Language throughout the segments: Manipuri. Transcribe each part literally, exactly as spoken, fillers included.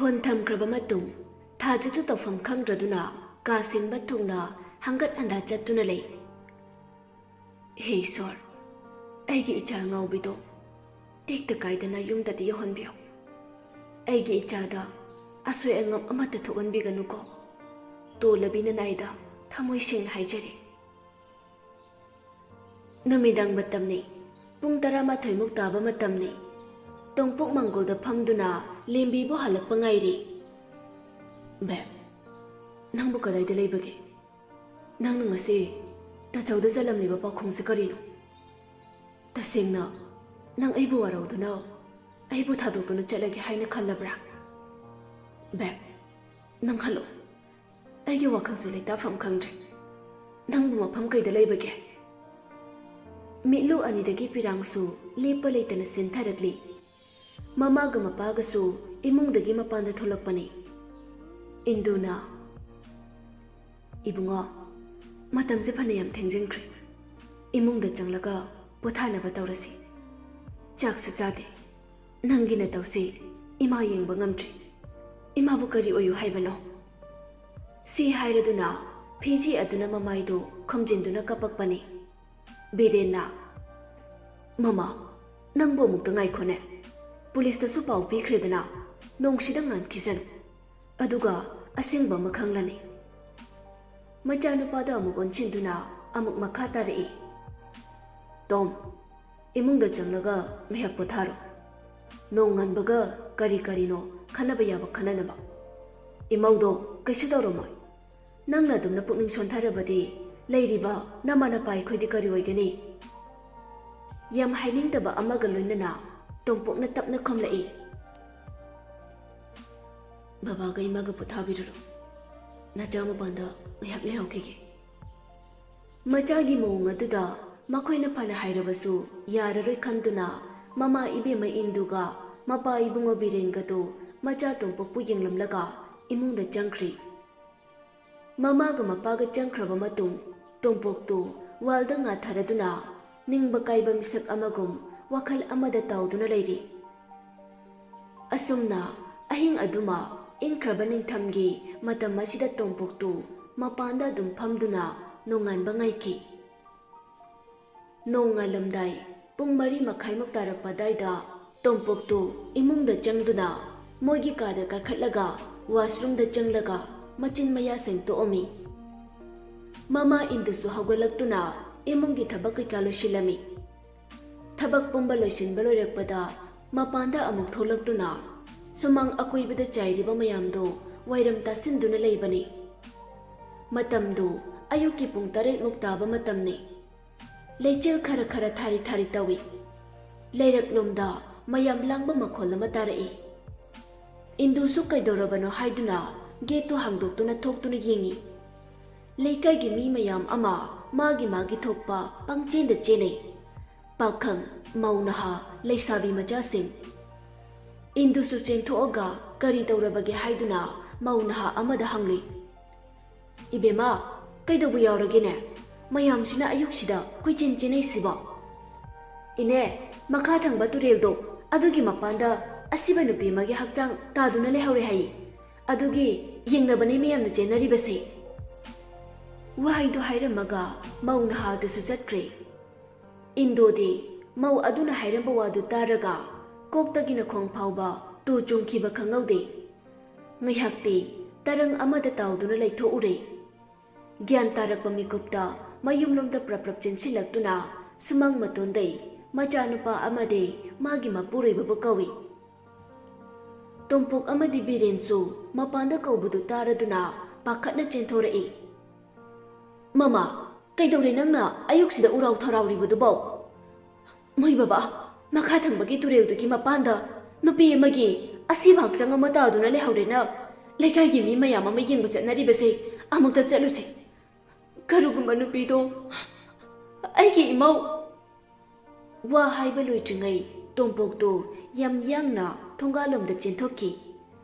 ꯐꯣꯟ ꯊꯝꯈ꯭ꯔꯕ ꯃꯇꯨꯡ ꯊꯥꯖꯗꯨ ꯇꯧꯐꯝ ꯈꯪꯗ꯭ꯔꯗꯨꯅ ꯀꯥ ꯁꯤꯟꯕ ꯊꯨꯡꯅ ꯍꯪꯒꯠ ꯍꯟꯗꯥ ꯆꯠꯇꯨꯅ ꯂꯩ꯫ ꯍꯦ ꯏꯁꯣꯔ, ꯑꯩꯒꯤ ꯏꯆꯥ ꯉꯥꯎꯕꯤꯗꯣ ꯇꯦꯛꯇ ꯀꯥꯏꯗꯅ ꯌꯨꯝꯗꯗꯤ ꯌꯧꯍꯟꯕꯤꯌꯨ꯫ ꯑꯩꯒꯤ ꯏꯆꯥꯗ ꯑꯁꯣꯏ ꯑꯉꯥꯝ ꯑꯃꯠꯇ ꯊꯣꯛꯍꯟꯕꯤꯒꯅꯨꯀꯣ꯫ ꯇꯣꯜꯂꯕꯤ ꯅꯅꯥꯏꯗ ꯊꯃꯣꯏ ꯁꯦꯡꯅ ꯍꯥꯏꯖꯔꯤ꯫ ꯅꯨꯃꯤꯗꯥꯡ ꯃꯇꯝꯅꯤ꯫ ꯄꯨꯡ ꯇꯔꯥꯃꯥꯊꯣꯏꯃꯨꯛ ꯇꯥꯕ ꯃꯇꯝꯅꯤ꯫ ꯇꯣꯡꯄꯣꯛ ꯃꯪꯒꯣꯜꯗ ꯐꯝꯗꯨꯅ ꯂꯦꯝꯕꯤꯕꯨ ꯍꯜꯂꯛꯄ ꯉꯥꯏꯔꯤ꯫ ꯕꯦꯞ, ꯅꯪꯕꯨ ꯀꯗꯥꯏꯗ ꯂꯩꯕꯒꯦ? ꯅꯪꯅ ꯉꯁꯤ ꯇꯥꯆꯧꯗ ꯆꯠꯂꯝꯂꯤꯕ ꯄꯥꯎꯈꯨꯝꯁꯤ ꯀꯔꯤꯅꯣ? ꯇꯁꯦꯡꯅ ꯅꯪ ꯑꯩꯕꯨ ꯋꯥꯔꯧꯗꯨꯅ ꯑꯩꯕꯨ ꯊꯥꯗꯣꯛꯇꯨꯅ ꯆꯠꯂꯒꯦ ꯍꯥꯏꯅ ꯈꯜꯂꯕ꯭ꯔꯥ? ꯕꯦꯞ, ꯅꯪ ꯍꯜꯂꯛꯑꯣ꯫ ꯑꯩꯒꯤ ꯋꯥꯈꯜꯁꯨ ꯂꯩꯇꯥꯐꯝ ꯈꯪꯗ꯭ꯔꯦ꯫ ꯅꯪꯕꯨ ꯃꯐꯝ ꯀꯩꯗ ꯂꯩꯕꯒꯦ? ꯃꯤꯠꯂꯨ ꯑꯅꯤꯗꯒꯤ ꯄꯤꯔꯥꯡꯁꯨ ꯂꯦꯞꯄ ꯂꯩꯇꯅ ꯆꯦꯟꯊꯔꯛꯂꯤ꯫ ꯃꯃꯥꯒ ꯃꯄꯥꯒꯁꯨ ꯏꯃꯨꯡꯗꯒꯤ ꯃꯄꯥꯟꯗ ꯊꯣꯛꯂꯛꯄꯅꯤ꯫ ꯏꯟꯗꯨꯅ, "ꯏꯕꯨꯡꯉꯣ, ꯃꯇꯝꯁꯦ ꯐꯅꯌꯥꯝ ꯊꯦꯡꯖꯤꯟꯈ꯭ꯔꯦ꯫ ꯏꯃꯨꯡꯗ ꯆꯪꯂꯒ ꯄꯣꯊꯥꯅꯕ ꯇꯧꯔꯁꯤ꯫ ꯆꯥꯛꯁꯨ ꯆꯥꯗꯦ꯫ ꯅꯪꯒꯤ ꯅꯇꯧꯁꯤ ꯏꯃꯥ ꯌꯦꯡꯕ ꯉꯝꯗ꯭ꯔꯤ꯫ ꯏꯃꯥꯕꯨ ꯀꯔꯤ ꯑꯣꯏꯌꯨ ꯍꯥꯏꯕꯅꯣ?" ꯁꯤ ꯍꯥꯏꯔꯗꯨꯅ ꯐꯤꯖꯤ ꯑꯗꯨꯅ ꯃꯃꯥꯏꯗꯨ ꯈꯨꯝꯖꯤꯟꯗꯨꯅ ꯀꯞꯄꯛꯄꯅꯤ꯫ ꯕꯤꯔꯦꯟꯅ, "ꯃꯃꯥ, ꯅꯪꯕꯨ ꯑꯃꯨꯛꯇ ꯉꯥꯏꯈꯣꯅꯦ꯫ ꯄꯨꯂꯤꯁꯇꯁꯨ ꯄꯥꯎ ꯄꯤꯈ꯭ꯔꯦꯗꯅ, ꯅꯣꯡꯁꯤꯗ ꯉꯥꯟꯈꯤꯁꯅꯨ꯫ ꯑꯗꯨꯒ ꯑꯁꯦꯡꯕ ꯑꯃ ꯈꯪꯂꯅꯤ꯫" ꯃꯆꯥꯅꯨꯄꯥꯗ ꯑꯃꯨꯛ ꯑꯣꯟꯁꯤꯟꯗꯨꯅ ꯑꯃꯨꯛ ꯃꯈꯥ ꯇꯥꯔꯛꯏ, "ꯇꯣꯝ, ꯏꯃꯨꯡꯗ ꯆꯪꯂꯒ ꯉꯥꯏꯍꯥꯛ ꯄꯣꯊꯥꯔꯣ꯫ ꯅꯣꯡ ꯉꯥꯟꯕꯒ ꯀꯔꯤ ꯀꯔꯤꯅꯣ ꯈꯟꯅꯕ ꯌꯥꯕ ꯈꯟꯅꯅꯕ꯫ ꯏꯃꯧꯗꯣ ꯀꯩꯁꯨ ꯇꯧꯔꯝꯃꯣꯏ꯫ ꯅꯪꯅ ꯑꯗꯨꯝꯅ ꯄꯨꯛꯅꯤꯡ ꯁꯣꯟꯊꯔꯕꯗꯤ ꯂꯩꯔꯤꯕ ꯅꯃꯥ ꯅꯄꯥ ꯑꯩꯈꯣꯏꯗꯤ ꯀꯔꯤ ꯑꯣꯏꯒꯅꯤ?" ꯌꯥꯝ ꯍꯥꯏꯅꯤꯡꯗꯕ ꯑꯃꯒ ꯂꯣꯏꯅꯅ ꯇꯣꯝꯄꯣꯛꯅ ꯇꯞꯅ ꯈꯨꯝꯂꯛꯏ, "ꯕꯕꯥꯒ ꯏꯃꯥꯒ ꯄꯣꯊꯥꯕꯤꯔꯨꯔꯣ꯫ ꯅꯆꯥ ꯃꯄꯥꯟꯗ ꯉꯥꯏꯍꯥꯛ ꯂꯩꯍꯧꯈꯤꯒꯦ꯫" ꯃꯆꯥꯒꯤ ꯃꯑꯣꯡ ꯑꯗꯨꯗ ꯃꯈꯣꯏꯅ ꯐꯅ ꯍꯥꯏꯔꯕꯁꯨ ꯌꯥꯔꯔꯣꯏ ꯈꯟꯗꯨꯅ ꯃꯃꯥ ꯏꯕꯦꯝꯃ ꯏꯟꯗꯨꯒ ꯃꯄꯥ ꯏꯕꯨꯡꯉꯣ ꯕꯤꯔꯦꯟꯒꯗꯨ ꯃꯆꯥ ꯇꯣꯝꯄꯣꯛꯄꯨ ꯌꯦꯡꯂꯝꯂꯒ ꯏꯃꯨꯡꯗ ꯆꯪꯈ꯭ꯔꯤ꯫ ꯃꯃꯥꯒ ꯃꯄꯥꯒ ꯆꯪꯈ꯭ꯔꯕ ꯃꯇꯨꯡ ꯇꯣꯝꯄꯣꯛꯇꯨ ꯋꯥꯜꯗ ꯉꯥꯊꯔꯗꯨꯅ ꯅꯤꯡꯕ ꯀꯥꯏꯕ ꯃꯤꯁꯛ ꯑꯃꯒꯨꯝ ꯋꯥꯈꯜ ꯑꯃꯗ ꯇꯥꯎꯗꯨꯅ ꯂꯩꯔꯤ꯫ ꯑꯁꯨꯝꯅ ꯑꯍꯤꯡ ꯑꯗꯨꯃ ꯏꯪꯈ꯭ꯔꯕ ꯅꯤꯡꯊꯝꯒꯤ ꯃꯇꯝ ꯑꯁꯤꯗ ꯇꯣꯝꯄꯣꯛꯇꯨ ꯃꯄꯥꯟꯗ ꯑꯗꯨꯝ ꯐꯝꯗꯨꯅ ꯅꯣꯡꯉꯥꯟꯕ ꯉꯥꯏꯈꯤ꯫ ꯅꯣꯡꯉꯥꯜꯂꯝꯗꯥꯏ ꯄꯨꯡ ꯃꯔꯤ ꯃꯈꯥꯏꯃꯨꯛ ꯇꯥꯔꯛꯄ ꯑꯗꯥꯏꯗ ꯇꯣꯝꯄꯣꯛꯇꯨ ꯏꯃꯨꯡꯗ ꯆꯪꯗꯨꯅ ꯃꯣꯏꯒꯤ ꯀꯥꯗ ꯀꯥꯈꯠꯂꯒ ꯋꯥꯁꯔꯨꯝꯗ ꯆꯪꯂꯒ ꯃꯆꯤꯟ ꯃꯌꯥ ꯁꯦꯡꯇꯣꯛꯑꯝꯃꯤ꯫ ꯃꯃꯥ ꯏꯟꯗꯨꯁꯨ ꯍꯧꯒꯠꯂꯛꯇꯨꯅ ꯏꯃꯨꯡꯒꯤ ꯊꯕꯛ ꯀꯩꯀꯥ ꯂꯣꯏꯁꯤꯜꯂꯝꯃꯤ꯫ ꯊꯕꯛ ꯄꯨꯝꯕ ꯂꯣꯏꯁꯤꯟꯕ ꯂꯣꯏꯔꯛꯄꯗ ꯃꯄꯥꯟꯗ ꯑꯃꯨꯛ ꯊꯣꯛꯂꯛꯇꯨꯅ ꯁꯨꯃꯥꯡ ꯑꯀꯣꯏꯕꯗ ꯆꯥꯏꯔꯤꯕ ꯃꯌꯥꯝꯗꯨ ꯋꯥꯏꯔꯝ ꯇꯥꯁꯤꯟꯗꯨꯅ ꯂꯩꯕꯅꯤ꯫ ꯃꯇꯝꯗꯨ ꯑꯌꯨꯛꯀꯤ ꯄꯨꯡ ꯇꯔꯦꯠꯃꯨꯛ ꯇꯥꯕ ꯃꯇꯝꯅꯤ꯫ ꯂꯩꯆꯤꯜ ꯈꯔ ꯈꯔ ꯊꯥꯔꯤ ꯊꯥꯔꯤ ꯇꯧꯏ꯫ ꯂꯩꯔꯛꯂꯣꯝꯗ ꯃꯌꯥꯝ ꯂꯥꯡꯕ ꯃꯈꯣꯜ ꯑꯃ ꯇꯥꯔꯛꯏ꯫ ꯏꯟꯗꯨꯁꯨ ꯀꯩꯗꯧꯔꯕꯅꯣ ꯍꯥꯏꯗꯨꯅ ꯒꯦꯠꯇꯨ ꯍꯥꯡꯗꯣꯛꯇꯨꯅ ꯊꯣꯛꯇꯨꯅ ꯌꯦꯡꯏ꯫ ꯂꯩꯀꯥꯏꯒꯤ ꯃꯤ ꯃꯌꯥꯝ ꯑꯃ ꯃꯥꯒꯤ ꯃꯥꯒꯤ ꯊꯣꯛꯄ ꯄꯪꯆꯦꯟꯗ ꯆꯦꯜꯂꯤ꯫ ꯄꯥꯈꯪ, ꯃꯧ ꯅꯍꯥ, ꯂꯩꯁꯥꯕꯤ ꯃꯆꯥꯁꯤꯡ꯫ ꯏꯟꯗꯨꯁꯨ ꯆꯦꯟꯊꯣꯛꯑꯒ ꯀꯔꯤ ꯇꯧꯔꯕꯒꯦ ꯍꯥꯏꯗꯨꯅ ꯃꯧ ꯅꯍꯥ ꯑꯃꯗ ꯍꯪꯂꯨꯏ꯫ "ꯏꯕꯦꯝꯃ, ꯀꯩꯗꯧꯕ ꯌꯥꯎꯔꯒꯦꯅꯦ? ꯃꯌꯥꯝꯁꯤꯅ ꯑꯌꯨꯛꯁꯤꯗ ꯀꯣꯏꯆꯦꯟ ꯆꯦꯟꯅꯩꯁꯤꯕꯣ?" "ꯏꯅꯦ, ꯃꯈꯥ ꯊꯪꯕ ꯇꯨꯔꯦꯜꯗꯣ, ꯑꯗꯨꯒꯤ ꯃꯄꯥꯟꯗ ꯑꯁꯤꯕ ꯅꯨꯄꯤ ꯑꯃꯒꯤ ꯍꯛꯆꯥꯡ ꯇꯥꯗꯨꯅ ꯂꯩꯍꯧꯔꯦ ꯍꯥꯏ꯫ ꯑꯗꯨꯒꯤ ꯌꯦꯡꯅꯕꯅꯦ ꯃꯌꯥꯝꯅ ꯆꯦꯟꯅꯔꯤꯕꯁꯦ꯫" ꯋꯥꯍꯩꯗꯨ ꯍꯥꯏꯔꯝꯃꯒ ꯃꯧ ꯅꯍꯥꯗꯨꯁꯨ ꯆꯠꯈ꯭ꯔꯦ꯫ ꯏꯟꯗꯣꯗꯤ ꯃꯧ ꯑꯗꯨꯅ ꯍꯥꯏꯔꯝꯕ ꯋꯥꯗꯨ ꯇꯥꯔꯒ ꯀꯣꯛꯇꯒꯤꯅ ꯈꯣꯡ ꯐꯥꯎꯕ ꯇꯨ ꯆꯣꯡꯈꯤꯕ ꯈꯪꯍꯧꯗꯦ꯫ ꯉꯥꯏꯍꯥꯛꯇꯤ ꯇꯔꯪ ꯑꯃꯗ ꯇꯥꯎꯗꯨꯅ ꯂꯩꯊꯣꯛꯎꯔꯦ꯫ ꯒ꯭ꯌꯥꯟ ꯇꯥꯔꯛꯄ ꯃꯤꯀꯨꯞꯇ ꯃꯌꯨꯝꯂꯣꯝꯗ ꯄ꯭ꯔꯞ ꯄ꯭ꯔꯞ ꯆꯦꯟꯁꯤꯜꯂꯛꯇꯨꯅ ꯁꯨꯃꯥꯡ ꯃꯇꯣꯟꯗꯩ ꯃꯆꯥꯅꯨꯄꯥ ꯑꯃꯗꯤ ꯃꯥꯒꯤ ꯃꯄꯨꯔꯣꯏꯕꯕꯨ ꯀꯧꯏ꯫ ꯇꯣꯝꯄꯣꯛ ꯑꯃꯗꯤ ꯕꯤꯔꯦꯟꯁꯨ ꯃꯄꯥꯟꯗ ꯀꯧꯕꯗꯨ ꯇꯥꯔꯗꯨꯅ ꯄꯥꯈꯠꯅ ꯆꯦꯟꯊꯣꯔꯛꯏ꯫ "ꯃꯃꯥ, ꯀꯩꯗꯧꯔꯦ ꯅꯪꯅ ꯑꯌꯨꯛꯁꯤꯗ ꯎꯔꯥꯎ ꯊꯔꯥꯎꯔꯤꯕꯗꯨꯕꯣ?" "ꯃꯣꯏ ꯕꯕꯥ, ꯃꯈꯥ ꯊꯪꯕꯒꯤ ꯇꯨꯔꯦꯜꯗꯨꯒꯤ ꯃꯄꯥꯟꯗ ꯅꯨꯄꯤ ꯑꯃꯒꯤ ꯑꯁꯤꯕ ꯍꯛꯆꯥꯡ ꯑꯃ ꯇꯥꯗꯨꯅ ꯂꯩꯍꯧꯔꯦꯅ ꯂꯩꯀꯥꯏꯒꯤ ꯃꯤ ꯃꯌꯥꯝ ꯑꯃ ꯌꯦꯡꯕ ꯆꯠꯅꯔꯤꯕꯁꯦ, ꯑꯃꯨꯛꯇ ꯆꯠꯂꯨꯁꯦ꯫ ꯀꯔꯤꯒꯨꯝꯕ ꯅꯨꯄꯤꯗꯣ ꯑꯩꯒꯤ ꯏꯃꯧ꯫" ꯋꯥ ꯍꯥꯏꯕ ꯂꯣꯏꯗ꯭ꯔꯤꯉꯩ ꯇꯣꯝꯄꯣꯛꯇꯨ ꯌꯥꯝ ꯌꯥꯡꯅ ꯊꯣꯡꯒꯥꯜꯂꯣꯝꯗ ꯆꯦꯟꯊꯣꯛꯈꯤ꯫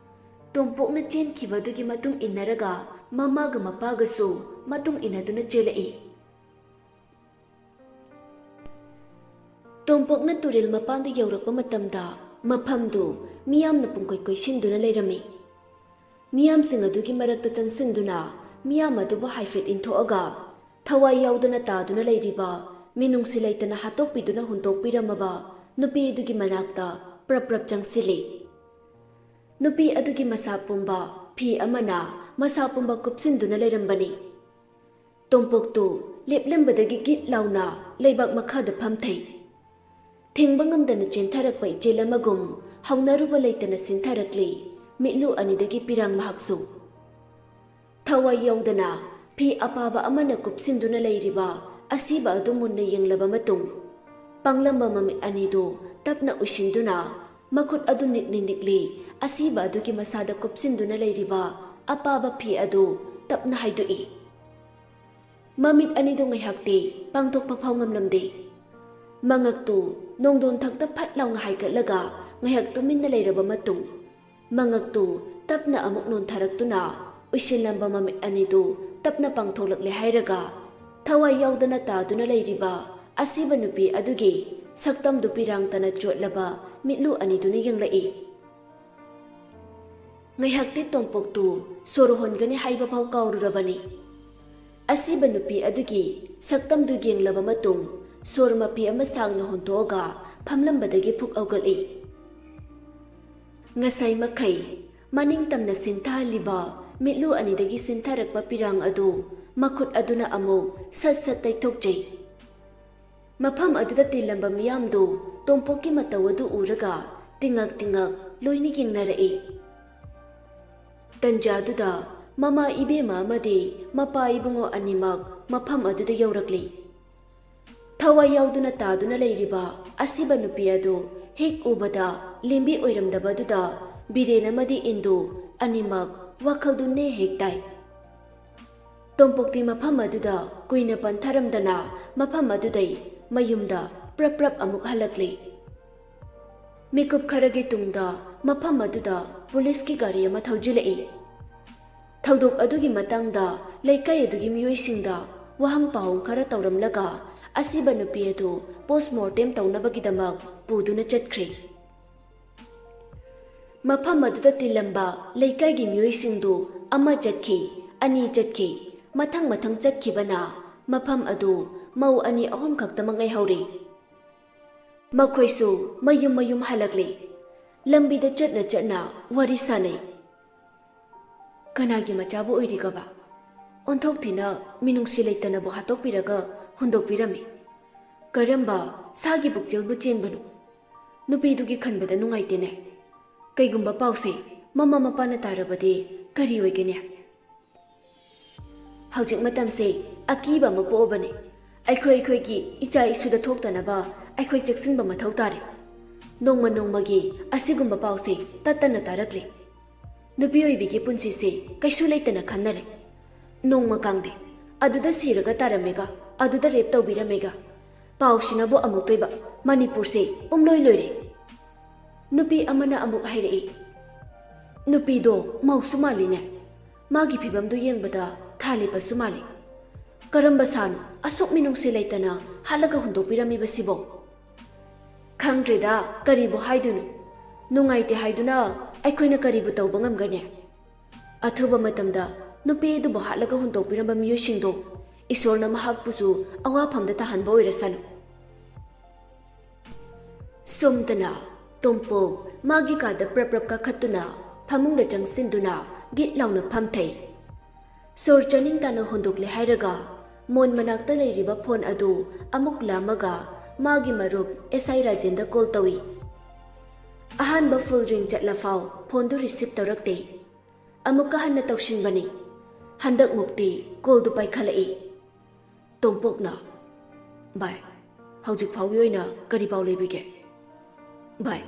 ꯇꯣꯝꯄꯣꯛꯅ ꯆꯦꯟꯈꯤꯕꯗꯨꯒꯤ ꯃꯇꯨꯡ ꯏꯟꯅꯔꯒ ꯃꯃꯥꯒ ꯃꯄꯥꯒꯁꯨ ꯃꯇꯨꯡ ꯏꯟꯅꯗꯨꯅ ꯆꯦꯜꯂꯛꯏ꯫ ꯇꯣꯝꯄꯣꯛꯅ ꯇꯨꯔꯦꯜ ꯃꯄꯥꯟꯗ ꯌꯧꯔꯛꯄ ꯃꯇꯝꯗ ꯃꯐꯝꯗꯨ ꯃꯤꯌꯥꯝꯅ ꯄꯨꯡꯀꯣꯏ ꯀꯣꯏꯁꯤꯟꯗꯨꯅ ꯂꯩꯔꯝꯃꯤ꯫ ꯃꯤꯌꯥꯝꯁꯤꯡ ꯑꯗꯨꯒꯤ ꯃꯔꯛꯇ ꯆꯪꯁꯤꯟꯗꯨꯅ ꯃꯤꯌꯥꯝ ꯑꯗꯨꯕꯨ ꯍꯥꯏꯐꯦꯠ ꯏꯟꯊꯣꯛꯑꯒ ꯊꯋꯥꯏ ꯌꯥꯎꯗꯅ ꯇꯥꯗꯨꯅ ꯂꯩꯔꯤꯕ, ꯃꯤꯅꯨꯡꯁꯤ ꯂꯩꯇꯅ ꯍꯥꯠꯇꯣꯛꯄꯤꯗꯨꯅ ꯍꯨꯟꯗꯣꯛꯄꯤꯔꯝꯃꯕ ꯅꯨꯄꯤ ꯑꯗꯨꯒꯤ ꯃꯅꯥꯛꯇ ꯄ꯭ꯔꯞ ꯄ꯭ꯔꯞ ꯆꯪꯁꯤꯜꯂꯤ꯫ ꯅꯨꯄꯤ ꯑꯗꯨꯒꯤ ꯃꯁꯥ ꯄꯨꯝꯕ ꯐꯤ ꯑꯃꯅ ꯃꯁꯥ ꯄꯨꯝꯕ ꯀꯨꯞꯁꯤꯟꯗꯨꯅ ꯂꯩꯔꯝꯕꯅꯤ꯫ ꯇꯣꯝꯄꯣꯛꯇꯨ ꯂꯦꯞꯂꯝꯕꯗꯒꯤ ꯒꯤꯠ ꯂꯥꯎꯅ ꯂꯩꯕꯥꯛ ꯃꯈꯥꯗ ꯐꯝꯊꯩ꯫ ꯊꯤꯡꯕ ꯉꯝꯗꯅ ꯆꯦꯟꯊꯔꯛꯄ ꯏꯆꯦꯜ ꯑꯃꯒꯨꯝ ꯍꯧꯅꯔꯨꯕ ꯂꯩꯇꯅ ꯁꯤꯟꯊꯔꯛꯂꯤ ꯃꯤꯠꯂꯨ ꯑꯅꯤꯗꯒꯤ ꯄꯤꯔꯥꯡ ꯃꯍꯥꯛꯁꯨ꯫ ꯊꯋꯥꯏ ꯌꯥꯎꯗꯅ ꯐꯤ ꯑꯄꯥꯕ ꯑꯃꯅ ꯀꯨꯞꯁꯤꯟꯗꯨꯅ ꯂꯩꯔꯤꯕ ꯑꯁꯤꯕ ꯑꯗꯨ ꯃꯨꯟꯅ ꯌꯦꯡꯂꯕ ꯃꯇꯨꯡ, ꯄꯥꯡꯂꯝꯕ ꯃꯃꯤꯠ ꯑꯅꯤꯗꯨ ꯇꯞꯅ ꯎꯏꯁꯤꯟꯗꯨꯅ ꯃꯈꯨꯠ ꯑꯗꯨ ꯅꯤꯛꯂꯤ ꯅꯤꯛꯂꯤ ꯑꯁꯤꯕ ꯑꯗꯨꯒꯤ ꯃꯁꯥꯗ ꯀꯨꯞꯁꯤꯟꯗꯨꯅ ꯂꯩꯔꯤꯕ ꯑꯄꯥꯕ ꯐꯤ ꯑꯗꯨ ꯇꯞꯅ ꯍꯥꯏꯗꯣꯛꯏ꯫ ꯃꯃꯤꯠ ꯑꯅꯤꯗꯨ ꯉꯥꯏꯍꯥꯛꯇꯤ ꯄꯥꯡꯊꯣꯛꯄ ꯐꯥꯎ ꯉꯝꯂꯝꯗꯦ꯫ ꯃꯉꯛꯇꯨ ꯅꯣꯡꯗꯣꯟ ꯊꯛꯇ ꯐꯠ ꯂꯥꯎꯅ ꯍꯥꯏꯒꯠꯂꯒ ꯉꯥꯏꯍꯥꯛ ꯇꯨꯃꯤꯟꯅ ꯂꯩꯔꯕ ꯃꯇꯨꯡ, ꯃꯉꯛꯇꯨ ꯇꯞꯅ ꯑꯃꯨꯛ ꯅꯣꯟꯊꯔꯛꯇꯨꯅ ꯎꯏꯁꯤꯜꯂꯝꯕ ꯃꯃꯤꯠ ꯑꯅꯤꯗꯨ ꯇꯞꯅ ꯄꯥꯡꯊꯣꯛꯂꯛꯂꯦ ꯍꯥꯏꯔꯒ ꯊꯋꯥꯏ ꯌꯥꯎꯗꯅ ꯇꯥꯗꯨꯅ ꯂꯩꯔꯤꯕ ꯑꯁꯤꯕ ꯅꯨꯄꯤ ꯑꯗꯨꯒꯤ ꯁꯛꯇꯝꯗꯨ ꯄꯤꯔꯥꯡꯇꯅ ꯆꯣꯠꯂꯕ ꯃꯤꯠꯂꯨ ꯑꯅꯤꯗꯨꯅ ꯌꯦꯡꯂꯛꯏ꯫ ꯉꯥꯏꯍꯥꯛꯇꯤ ꯇꯣꯝꯄꯣꯛꯇꯨ ꯁꯣꯔ ꯍꯣꯟꯒꯅꯤ ꯍꯥꯏꯕ ꯐꯥꯎ ꯀꯥꯎꯔꯨꯔꯕꯅꯤ꯫ ꯑꯁꯤꯕ ꯅꯨꯄꯤ ꯑꯗꯨꯒꯤ ꯁꯛꯇꯝꯗꯨ ꯌꯦꯡꯂꯕ ꯃꯇꯨꯡ ꯁꯣꯔ ꯃꯄꯤ ꯑꯃ ꯁꯥꯡꯅ ꯍꯣꯟꯗꯣꯛꯑꯒ ꯐꯝꯂꯝꯕꯗꯒꯤ ꯐꯨꯛ ꯍꯧꯒꯠꯂꯤ꯫ ꯉꯁꯥꯏ ꯃꯈꯩ ꯃꯅꯤꯡ ꯇꯝꯅ ꯁꯤꯟꯊꯍꯜꯂꯤꯕ ꯃꯤꯠꯂꯨ ꯑꯅꯤꯗꯒꯤ ꯁꯤꯟꯊꯔꯛꯄ ꯄꯤꯔꯥꯡ ꯑꯗꯨ ꯃꯈꯨꯠ ꯑꯗꯨꯅ ꯑꯃꯨꯛ ꯁꯠ ꯁꯠ ꯇꯩꯊꯣꯛꯆꯩ꯫ ꯃꯐꯝ ꯑꯗꯨꯗ ꯇꯤꯜꯂꯝꯕ ꯃꯤꯌꯥꯝꯗꯨ ꯇꯣꯝꯄꯣꯛꯀꯤ ꯃꯇꯧ ꯑꯗꯨ ꯎꯔꯒ ꯇꯤꯉꯛ ꯇꯤꯉꯛ ꯂꯣꯏꯅ ꯌꯦꯡꯅꯔꯛꯏ꯫ ꯇꯟꯖꯥꯗꯨꯗ ꯃꯃꯥ ꯏꯕꯦꯝꯃ ꯑꯃꯗꯤ ꯃꯄꯥ ꯏꯕꯨꯡꯉꯣ ꯑꯅꯤꯃꯛ ꯃꯐꯝ ꯑꯗꯨꯗ ꯌꯧꯔꯛꯂꯤ꯫ ꯊꯋꯥꯏ ꯌꯥꯎꯗꯨꯅ ꯇꯥꯗꯨꯅ ꯂꯩꯔꯤꯕ ꯑꯁꯤꯕ ꯅꯨꯄꯤ ꯑꯗꯨ ꯍꯦꯛ ꯎꯕꯗ ꯂꯦꯝꯕꯤ ꯑꯣꯏꯔꯝꯗꯕꯗꯨꯗ ꯕꯤꯔꯦꯟ ꯑꯃꯗꯤ ꯏꯟꯗꯨ ꯑꯅꯤꯃꯛ ꯋꯥꯈꯜꯗꯨ ꯅꯦ ꯍꯦꯛ ꯇꯥꯏ꯫ ꯇꯣꯝꯄꯣꯛꯇꯤ ꯃꯐꯝ ꯑꯗꯨꯗ ꯀꯨꯏꯅ ꯄꯟꯊꯔꯝꯗꯅ ꯃꯐꯝ ꯑꯗꯨꯗꯩ ꯃꯌꯨꯝꯗ ꯄ꯭ꯔꯞ ꯄ꯭ꯔꯞ ꯑꯃꯨꯛ ꯍꯜꯂꯛꯂꯤ꯫ ꯃꯤꯀꯨꯞ ꯈꯔꯒꯤ ꯇꯨꯡꯗ ꯃꯐꯝ ꯑꯗꯨꯗ ꯄꯨꯂꯤꯁꯀꯤ ꯒꯥꯔꯤ ꯑꯃ ꯊꯧꯖꯤꯜꯂꯛꯏ꯫ ꯊꯧꯗꯣꯛ ꯑꯗꯨꯒꯤ ꯃꯇꯥꯡꯗ ꯂꯩꯀꯥꯏ ꯑꯗꯨꯒꯤ ꯃꯤꯑꯣꯏꯁꯤꯡꯗ ꯋꯥꯍꯪ ꯄꯥꯎꯍꯪ ꯈꯔ ꯇꯧꯔꯝꯂꯒ ꯑꯁꯤꯕ ꯅꯨꯄꯤ ꯑꯗꯨ ꯄꯣꯁꯃꯣꯔꯇꯦꯝ ꯇꯧꯅꯕꯒꯤꯗꯃꯛ ꯄꯨꯗꯨꯅ ꯆꯠꯈ꯭ꯔꯦ꯫ ꯃꯐꯝ ꯑꯗꯨꯗ ꯇꯤꯜꯂꯝꯕ ꯂꯩꯀꯥꯏꯒꯤ ꯃꯤꯑꯣꯏꯁꯤꯡꯗꯨ ꯑꯃ ꯆꯠꯈꯤ, ꯑꯅꯤ ꯆꯠꯈꯤ, ꯃꯊꯪ ꯃꯊꯪ ꯆꯠꯈꯤꯕꯅ ꯃꯐꯝ ꯑꯗꯨ ꯃꯧ ꯑꯅꯤ ꯑꯍꯨꯝ ꯈꯛꯇꯃꯛ ꯉꯥꯏꯍꯧꯔꯦ꯫ ꯃꯈꯣꯏꯁꯨ ꯃꯌꯨꯝ ꯃꯌꯨꯝ ꯍꯜꯂꯛꯂꯦ꯫ ꯂꯝꯕꯤꯗ ꯆꯠꯅ ꯆꯠꯅ ꯋꯥꯔꯤ ꯁꯥꯅꯩ꯫ "ꯀꯅꯥꯒꯤ ꯃꯆꯥꯕꯨ ꯑꯣꯏꯔꯤꯒꯕ? ꯑꯣꯟꯊꯣꯛ ꯊꯤꯅ ꯃꯤꯅꯨꯡꯁꯤ ꯂꯩꯇꯅꯕꯨ ꯍꯥꯠꯇꯣꯛꯄꯤꯔꯒ ꯍꯨꯟꯗꯣꯛꯄꯤꯔꯝꯃꯤ꯫ ꯀꯔꯝꯕ ꯁꯥꯒꯤ ꯄꯨꯛꯆꯦꯜꯕꯨ ꯆꯦꯟꯕꯅꯣ? ꯅꯨꯄꯤꯗꯨꯒꯤ ꯈꯟꯕꯗ ꯅꯨꯡꯉꯥꯏꯇꯦꯅꯦ꯫ ꯀꯩꯒꯨꯝꯕ ꯄꯥꯎꯁꯦ ꯃꯃꯥ ꯃꯄꯥꯅ ꯇꯥꯔꯕꯗꯤ ꯀꯔꯤ ꯑꯣꯏꯒꯅꯤ?" ꯍꯧꯖꯤꯛ ꯃꯇꯝꯁꯦ ꯑꯀꯤꯕ ꯑꯃ ꯄꯣꯛꯑꯕꯅꯤ꯫ ꯑꯩꯈꯣꯏ ꯑꯩꯈꯣꯏꯒꯤ ꯏꯆꯥ ꯏꯁꯨꯗ ꯊꯣꯛꯇꯅꯕ ꯑꯩꯈꯣꯏ ꯆꯦꯛꯁꯤꯟꯕ ꯃꯊꯧ ꯇꯥꯔꯦ꯫ ꯅꯣꯡꯃ ꯅꯣꯡꯃꯒꯤ ꯑꯁꯤꯒꯨꯝꯕ ꯄꯥꯎꯁꯦ ꯇꯠꯇꯅ ꯇꯥꯔꯛꯂꯤ꯫ ꯅꯨꯄꯤ ꯑꯣꯏꯕꯤꯒꯤ ꯄꯨꯟꯁꯤꯁꯦ ꯀꯩꯁꯨ ꯂꯩꯇꯅ ꯈꯟꯅꯔꯦ꯫ ꯅꯣꯡꯃ ꯀꯥꯡꯗꯦ, ꯑꯗꯨꯗ ꯁꯤꯔꯒ ꯇꯥꯔꯝꯃꯦꯒ, ꯑꯗꯨꯗ ꯔꯦꯞ ꯇꯧꯕꯤꯔꯝꯃꯦꯒ꯫ ꯄꯥꯎꯁꯤꯅꯕꯨ ꯑꯃꯨꯛꯇꯣꯏꯕ, ꯃꯅꯤꯄꯨꯔꯁꯦ ꯄꯨꯝꯂꯣꯏ ꯂꯣꯏꯔꯦ꯫ ꯅꯨꯄꯤ ꯑꯃꯅ ꯑꯃꯨꯛ ꯍꯥꯏꯔꯛꯏ, "ꯅꯨꯄꯤꯗꯣ ꯃꯧꯁꯨ ꯃꯥꯜꯂꯤꯅꯦ꯫ ꯃꯥꯒꯤ ꯐꯤꯕꯝꯗꯨ ꯌꯦꯡꯕꯗ ꯊꯥ ꯂꯦꯞꯄꯁꯨ ꯃꯥꯜꯂꯤ꯫ ꯀꯔꯝꯕ ꯁꯥꯅꯣ ꯑꯁꯨꯛ ꯃꯤꯅꯨꯡꯁꯤ ꯂꯩꯇꯅ ꯍꯥꯠꯂꯒ ꯍꯨꯟꯗꯣꯛꯄꯤꯔꯝꯃꯤꯕꯁꯤꯕꯣ?" ꯈꯪꯗ꯭ꯔꯦꯗ, ꯀꯔꯤꯕꯨ ꯍꯥꯏꯗꯣꯏꯅꯣ? ꯅꯨꯡꯉꯥꯏꯇꯦ ꯍꯥꯏꯗꯨꯅ ꯑꯩꯈꯣꯏꯅ ꯀꯔꯤꯕꯨ ꯇꯧꯕ ꯉꯝꯒꯅꯤ? ꯑꯊꯨꯕ ꯃꯇꯝꯗ ꯅꯨꯄꯤ ꯑꯗꯨꯕꯨ ꯍꯥꯠꯂꯒ ꯍꯨꯟꯗꯣꯛꯄꯤꯔꯝꯕ ꯃꯤꯑꯣꯏꯁꯤꯡꯗꯣ ꯏꯁꯣꯔꯅ ꯃꯍꯥꯛꯄꯨꯁꯨ ꯑꯋꯥꯐꯝꯗ ꯇꯥꯍꯟꯕ ꯑꯣꯏꯔꯁꯅꯨ꯫ ꯁꯣꯝꯗꯅ ꯇꯣꯝꯄꯣꯛ ꯃꯥꯒꯤ ꯀꯥꯗ ꯄ꯭ꯔꯞ ꯄ꯭ꯔꯞ ꯀꯥꯈꯠꯇꯨꯅ ꯐꯃꯨꯡꯗ ꯆꯪꯁꯤꯟꯗꯨꯅ ꯒꯤꯠ ꯂꯥꯎꯅ ꯐꯝꯊꯩ꯫ ꯁꯣꯔ ꯆꯥꯅꯤꯡ ꯇꯥꯅ ꯍꯣꯟꯗꯣꯛꯂꯦ ꯍꯥꯏꯔꯒ ꯃꯣꯟ ꯃꯅꯥꯛꯇ ꯂꯩꯔꯤꯕ ꯐꯣꯟ ꯑꯗꯨ ꯑꯃꯨꯛ ꯂꯥꯝꯃꯒ ꯃꯥꯒꯤ ꯃꯔꯨꯞ ꯑꯦꯁ ꯑꯥꯏ ꯔꯥꯖꯦꯟꯗ ꯀꯣꯜ ꯇꯧꯏ꯫ ꯑꯍꯥꯟꯕ ꯐꯨꯜ ꯔꯤꯡ ꯆꯠꯂꯐꯥꯎ ꯐꯣꯟꯗꯨ ꯔꯤꯁꯤꯞ ꯇꯧꯔꯛꯇꯦ꯫ ꯑꯃꯨꯛꯀ ꯍꯟꯅ ꯇꯧꯁꯤꯟꯕꯅꯤ꯫ ꯍꯟꯗꯛꯃꯨꯛꯇꯤ ꯀꯣꯜꯗꯨ ꯄꯥꯏꯈꯠꯂꯛꯏ꯫ ꯇꯣꯝꯄꯣꯛꯅ, "ꯚꯥꯏ, ꯍꯧꯖꯤꯛ ꯐꯥꯎꯒꯤ ꯑꯣꯏꯅ ꯀꯔꯤ ꯄꯥꯎ ꯂꯩꯕꯤꯒꯦ?" "ꯚꯥꯏ,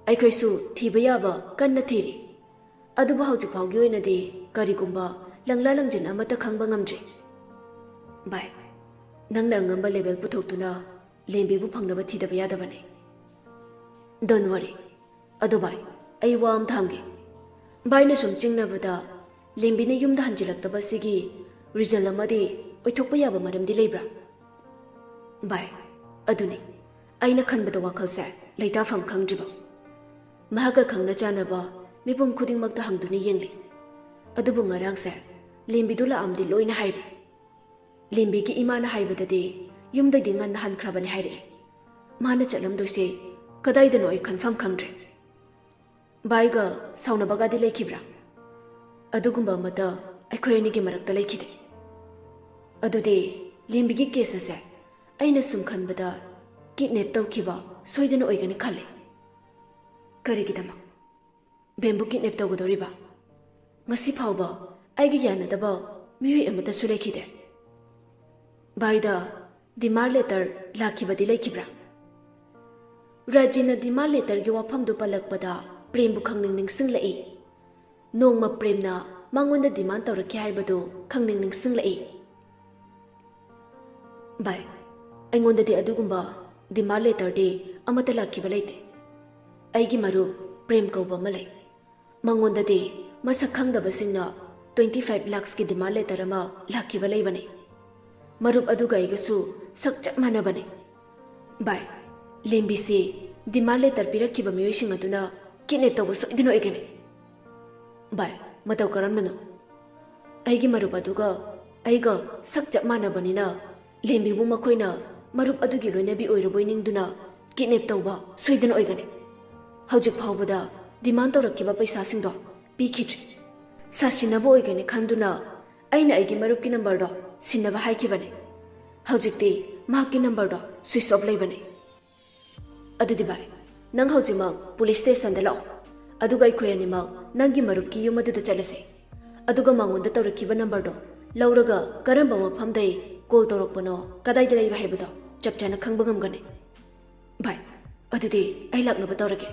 ꯑꯩꯈꯣꯏꯁꯨ ꯊꯤꯕ ꯌꯥꯕ ꯀꯟꯅ ꯊꯤꯔꯤ꯫ ꯑꯗꯨꯕꯨ ꯍꯧꯖꯤꯛ ꯐꯥꯎꯒꯤ ꯑꯣꯏꯅꯗꯤ ꯀꯔꯤꯒꯨꯝꯕ ꯂꯪꯂꯥ ꯂꯪꯖꯤꯟ ꯑꯃꯠꯇ ꯈꯪꯕ ꯉꯝꯗ꯭ꯔꯤ꯫ ꯚꯥꯏ, ꯅꯪꯅ ꯑꯉꯝꯕ ꯂꯦꯕꯦꯜ ꯄꯨꯊꯣꯛꯇꯨꯅ ꯂꯦꯝꯕꯤꯕꯨ ꯐꯪꯅꯕ ꯊꯤꯗꯕ ꯌꯥꯗꯕꯅꯤ꯫ Don't worry꯫ ꯑꯗꯣ ꯚꯥꯏ, ꯑꯩ ꯋꯥ ꯑꯃ ꯍꯪꯒꯦ꯫ ꯚꯥꯏꯅ ꯁꯨꯝ ꯆꯤꯡꯅꯕꯗ ꯂꯦꯝꯕꯤꯅ ꯌꯨꯝꯗ ꯍꯟꯖꯤꯜꯂꯛꯇꯕ ꯑꯁꯤꯒꯤ ꯔꯤꯖꯜ ꯑꯃꯗꯤ ꯑꯣꯏꯊꯣꯛꯄ ꯌꯥꯕ ꯃꯔꯝꯗꯤ ꯂꯩꯕ꯭ꯔꯥ?" "ꯚꯥꯏ, ꯑꯗꯨꯅꯤ ꯑꯩꯅ ꯈꯟꯕꯗ ꯋꯥꯈꯜꯁꯦ ꯂꯩꯇꯥꯐꯝ ꯈꯪꯗ꯭ꯔꯤꯕ꯫ ꯃꯍꯥꯛꯀ ꯈꯪꯅ ꯆꯥꯟꯅꯕ ꯃꯤꯄꯨꯝ ꯈꯨꯗꯤꯡꯃꯛꯇ ꯍꯪꯗꯨꯅ ꯌꯦꯡꯂꯤ꯫ ꯑꯗꯨꯕꯨ ꯉꯔꯥꯡꯁꯦ ꯂꯦꯝꯕꯤꯗꯨ ꯂꯥꯛꯑꯝꯗꯤ ꯂꯣꯏꯅ ꯍꯥꯏꯔꯦ꯫ ꯂꯦꯝꯕꯤꯒꯤ ꯏꯃꯥꯅ ꯍꯥꯏꯕꯗꯗꯤ ꯌꯨꯝꯗꯒꯤ ꯉꯟꯅ ꯍꯟꯈ꯭ꯔꯕꯅꯤ ꯍꯥꯏꯔꯛꯑꯦ꯫ ꯃꯥꯅ ꯆꯠꯂꯝꯗꯣꯏꯁꯦ ꯀꯗꯥꯏꯗꯅꯣ ꯑꯩ ꯈꯟꯐꯝ ꯈꯪꯗ꯭ꯔꯦ꯫ ꯚꯥꯏꯒ ꯁꯥꯎꯅꯕꯒꯗꯤ ꯂꯩꯈꯤꯕ꯭ꯔꯥ? ꯑꯗꯨꯒꯨꯝꯕ ꯑꯃꯠꯇ ꯑꯩꯈꯣꯏ ꯑꯅꯤꯒꯤ ꯃꯔꯛꯇ ꯂꯩꯈꯤꯗꯦ꯫ ꯑꯗꯨꯗꯤ ꯂꯦꯝꯕꯤꯒꯤ ꯀꯦꯁ ꯑꯁꯦ ꯑꯩꯅ ꯁꯨꯝ ꯈꯟꯕꯗ ꯀꯤꯗꯅꯦꯞ ꯇꯧꯈꯤꯕ ꯁꯣꯏꯗꯅ ꯑꯣꯏꯒꯅꯤ ꯈꯜꯂꯦ꯫ ꯀꯔꯤꯒꯤꯗꯃꯛ ꯕꯦꯝꯕꯨ ꯀꯤꯗꯅꯦꯞ ꯇꯧꯒꯗꯧꯔꯤꯕ? ꯉꯁꯤ ꯐꯥꯎꯕ ꯑꯩꯒ ꯌꯥꯅꯗꯕ ꯃꯤꯑꯣꯏ ꯑꯃꯠꯇꯁꯨ ꯂꯩꯈꯤꯗꯦ꯫ ꯚꯥꯏꯗ ꯗꯤꯃꯥꯟ ꯂꯦꯇꯔ ꯂꯥꯛꯈꯤꯕꯗꯤ ꯂꯩꯈꯤꯕ꯭ꯔꯥ? ꯔꯥꯖꯤꯅ ꯗꯤꯃꯥꯟ ꯂꯦꯇꯔꯒꯤ ꯋꯥꯐꯝꯗꯨ ꯄꯜꯂꯛꯄꯗ ꯄ꯭ꯔꯦꯝꯕꯨ ꯈꯪꯅꯤꯡ ꯅꯤꯡꯁꯤꯡꯂꯛꯏ꯫ ꯅꯣꯡꯃ ꯄ꯭ꯔꯦꯝꯅ ꯃꯉꯣꯟꯗ ꯗꯤꯃꯥꯟ ꯇꯧꯔꯛꯈꯤ ꯍꯥꯏꯕꯗꯨ ꯈꯪꯅꯤꯡ ꯅꯤꯡꯁꯤꯡꯂꯛꯏ꯫ ꯚꯥꯏ, ꯑꯩꯉꯣꯟꯗꯗꯤ ꯑꯗꯨꯒꯨꯝꯕ ꯗꯤꯃꯥꯟ ꯂꯦꯇꯔꯗꯤ ꯑꯃꯠꯇ ꯂꯥꯛꯈꯤꯕ ꯂꯩꯇꯦ꯫ ꯑꯩꯒꯤ ꯃꯔꯨꯞ ꯄ꯭ꯔꯦꯝ ꯀꯧꯕ ꯑꯃ ꯂꯩ꯫ ꯃꯉꯣꯟꯗꯗꯤ ꯃꯁꯛ ꯈꯪꯗꯕꯁꯤꯡꯅ twenty five lakhsꯀꯤ ꯗꯤꯃꯥꯟ ꯂꯦꯇꯔ ꯑꯃ ꯂꯥꯛꯈꯤꯕ ꯂꯩꯕꯅꯤ꯫ ꯃꯔꯨꯞ ꯑꯗꯨꯒ ꯑꯩꯒꯁꯨ ꯁꯛ ꯆꯞ ꯃꯥꯟꯅꯕꯅꯤ꯫ ꯚꯥꯏ, ꯂꯦꯝꯕꯤꯁꯤ ꯗꯤꯃꯥꯟ ꯂꯦꯇꯔ ꯄꯤꯔꯛꯈꯤꯕ ꯃꯤꯑꯣꯏꯁꯤꯡ ꯑꯗꯨꯅ ꯀꯤꯗꯅꯦꯞ ꯇꯧꯕ ꯁꯣꯏꯗꯅ ꯑꯣꯏꯒꯅꯤ꯫ ꯚꯥꯏ, ꯃꯇꯧ ꯀꯔꯝꯅꯅꯣ? ꯑꯩꯒꯤ ꯃꯔꯨꯞ ꯑꯗꯨꯒ ꯑꯩꯒ ꯁꯛ ꯆꯞ ꯃꯥꯟꯅꯕꯅꯤꯅ ꯂꯦꯝꯕꯤꯕꯨ ꯃꯈꯣꯏꯅ ꯃꯔꯨꯞ ꯑꯗꯨꯒꯤ ꯂꯣꯏꯅꯕꯤ ꯑꯣꯏꯔꯕꯣꯏ ꯅꯤꯡꯗꯨꯅ ꯀꯤꯗꯅꯦꯞ ꯇꯧꯕ ꯁꯣꯏꯗꯅ ꯑꯣꯏꯒꯅꯤ꯫ ꯍꯧꯖꯤꯛ ꯐꯥꯎꯕꯗ ꯗꯤꯃꯥꯟ ꯇꯧꯔꯛꯈꯤꯕ ꯄꯩꯁꯥꯁꯤꯡꯗꯣ ꯄꯤꯈꯤꯗ꯭ꯔꯤ꯫ ꯁꯥꯁꯤꯟꯅꯕ ꯑꯣꯏꯒꯅꯤ ꯈꯟꯗꯨꯅ ꯑꯩꯅ ꯑꯩꯒꯤ ꯃꯔꯨꯞꯀꯤ ꯅꯝꯕꯔꯗꯣ ꯁꯤꯟꯅꯕ ꯍꯥꯏꯈꯤꯕꯅꯤ꯫ ꯍꯧꯖꯤꯛꯇꯤ ꯃꯍꯥꯛꯀꯤ ꯅꯝꯕꯔꯗꯣ ꯁ꯭ꯋꯤꯆ ꯑꯣꯐ ꯂꯩꯕꯅꯤ꯫ ꯑꯗꯨꯗꯤ ꯚꯥꯏ, ꯅꯪ ꯍꯧꯖꯤꯛꯃꯛ ꯄꯨꯂꯤꯁ ꯁ꯭ꯇꯦꯁꯟꯗ ꯂꯥꯛꯑꯣ, ꯑꯗꯨꯒ ꯑꯩꯈꯣꯏ ꯑꯅꯤꯃꯛ ꯅꯪꯒꯤ ꯃꯔꯨꯞꯀꯤ ꯌꯨꯝ ꯑꯗꯨꯗ ꯆꯠꯂꯁꯦ꯫ ꯑꯗꯨꯒ ꯃꯉꯣꯟꯗ ꯇꯧꯔꯛꯈꯤꯕ ꯅꯝꯕꯔꯗꯣ ꯂꯧꯔꯒ ꯀꯔꯝꯕ ꯃꯐꯝꯗꯩ ꯀꯣꯜ ꯇꯧꯔꯛꯄꯅꯣ, ꯀꯗꯥꯏꯗ ꯂꯩꯕ ꯍꯥꯏꯕꯗꯣ ꯆꯞ ꯆꯥꯅ ꯈꯪꯕ ꯉꯝꯒꯅꯤ꯫ ꯚꯥꯏ, ꯑꯗꯨꯗꯤ ꯑꯩ ꯂꯥꯛꯅꯕ ꯇꯧꯔꯒꯦ꯫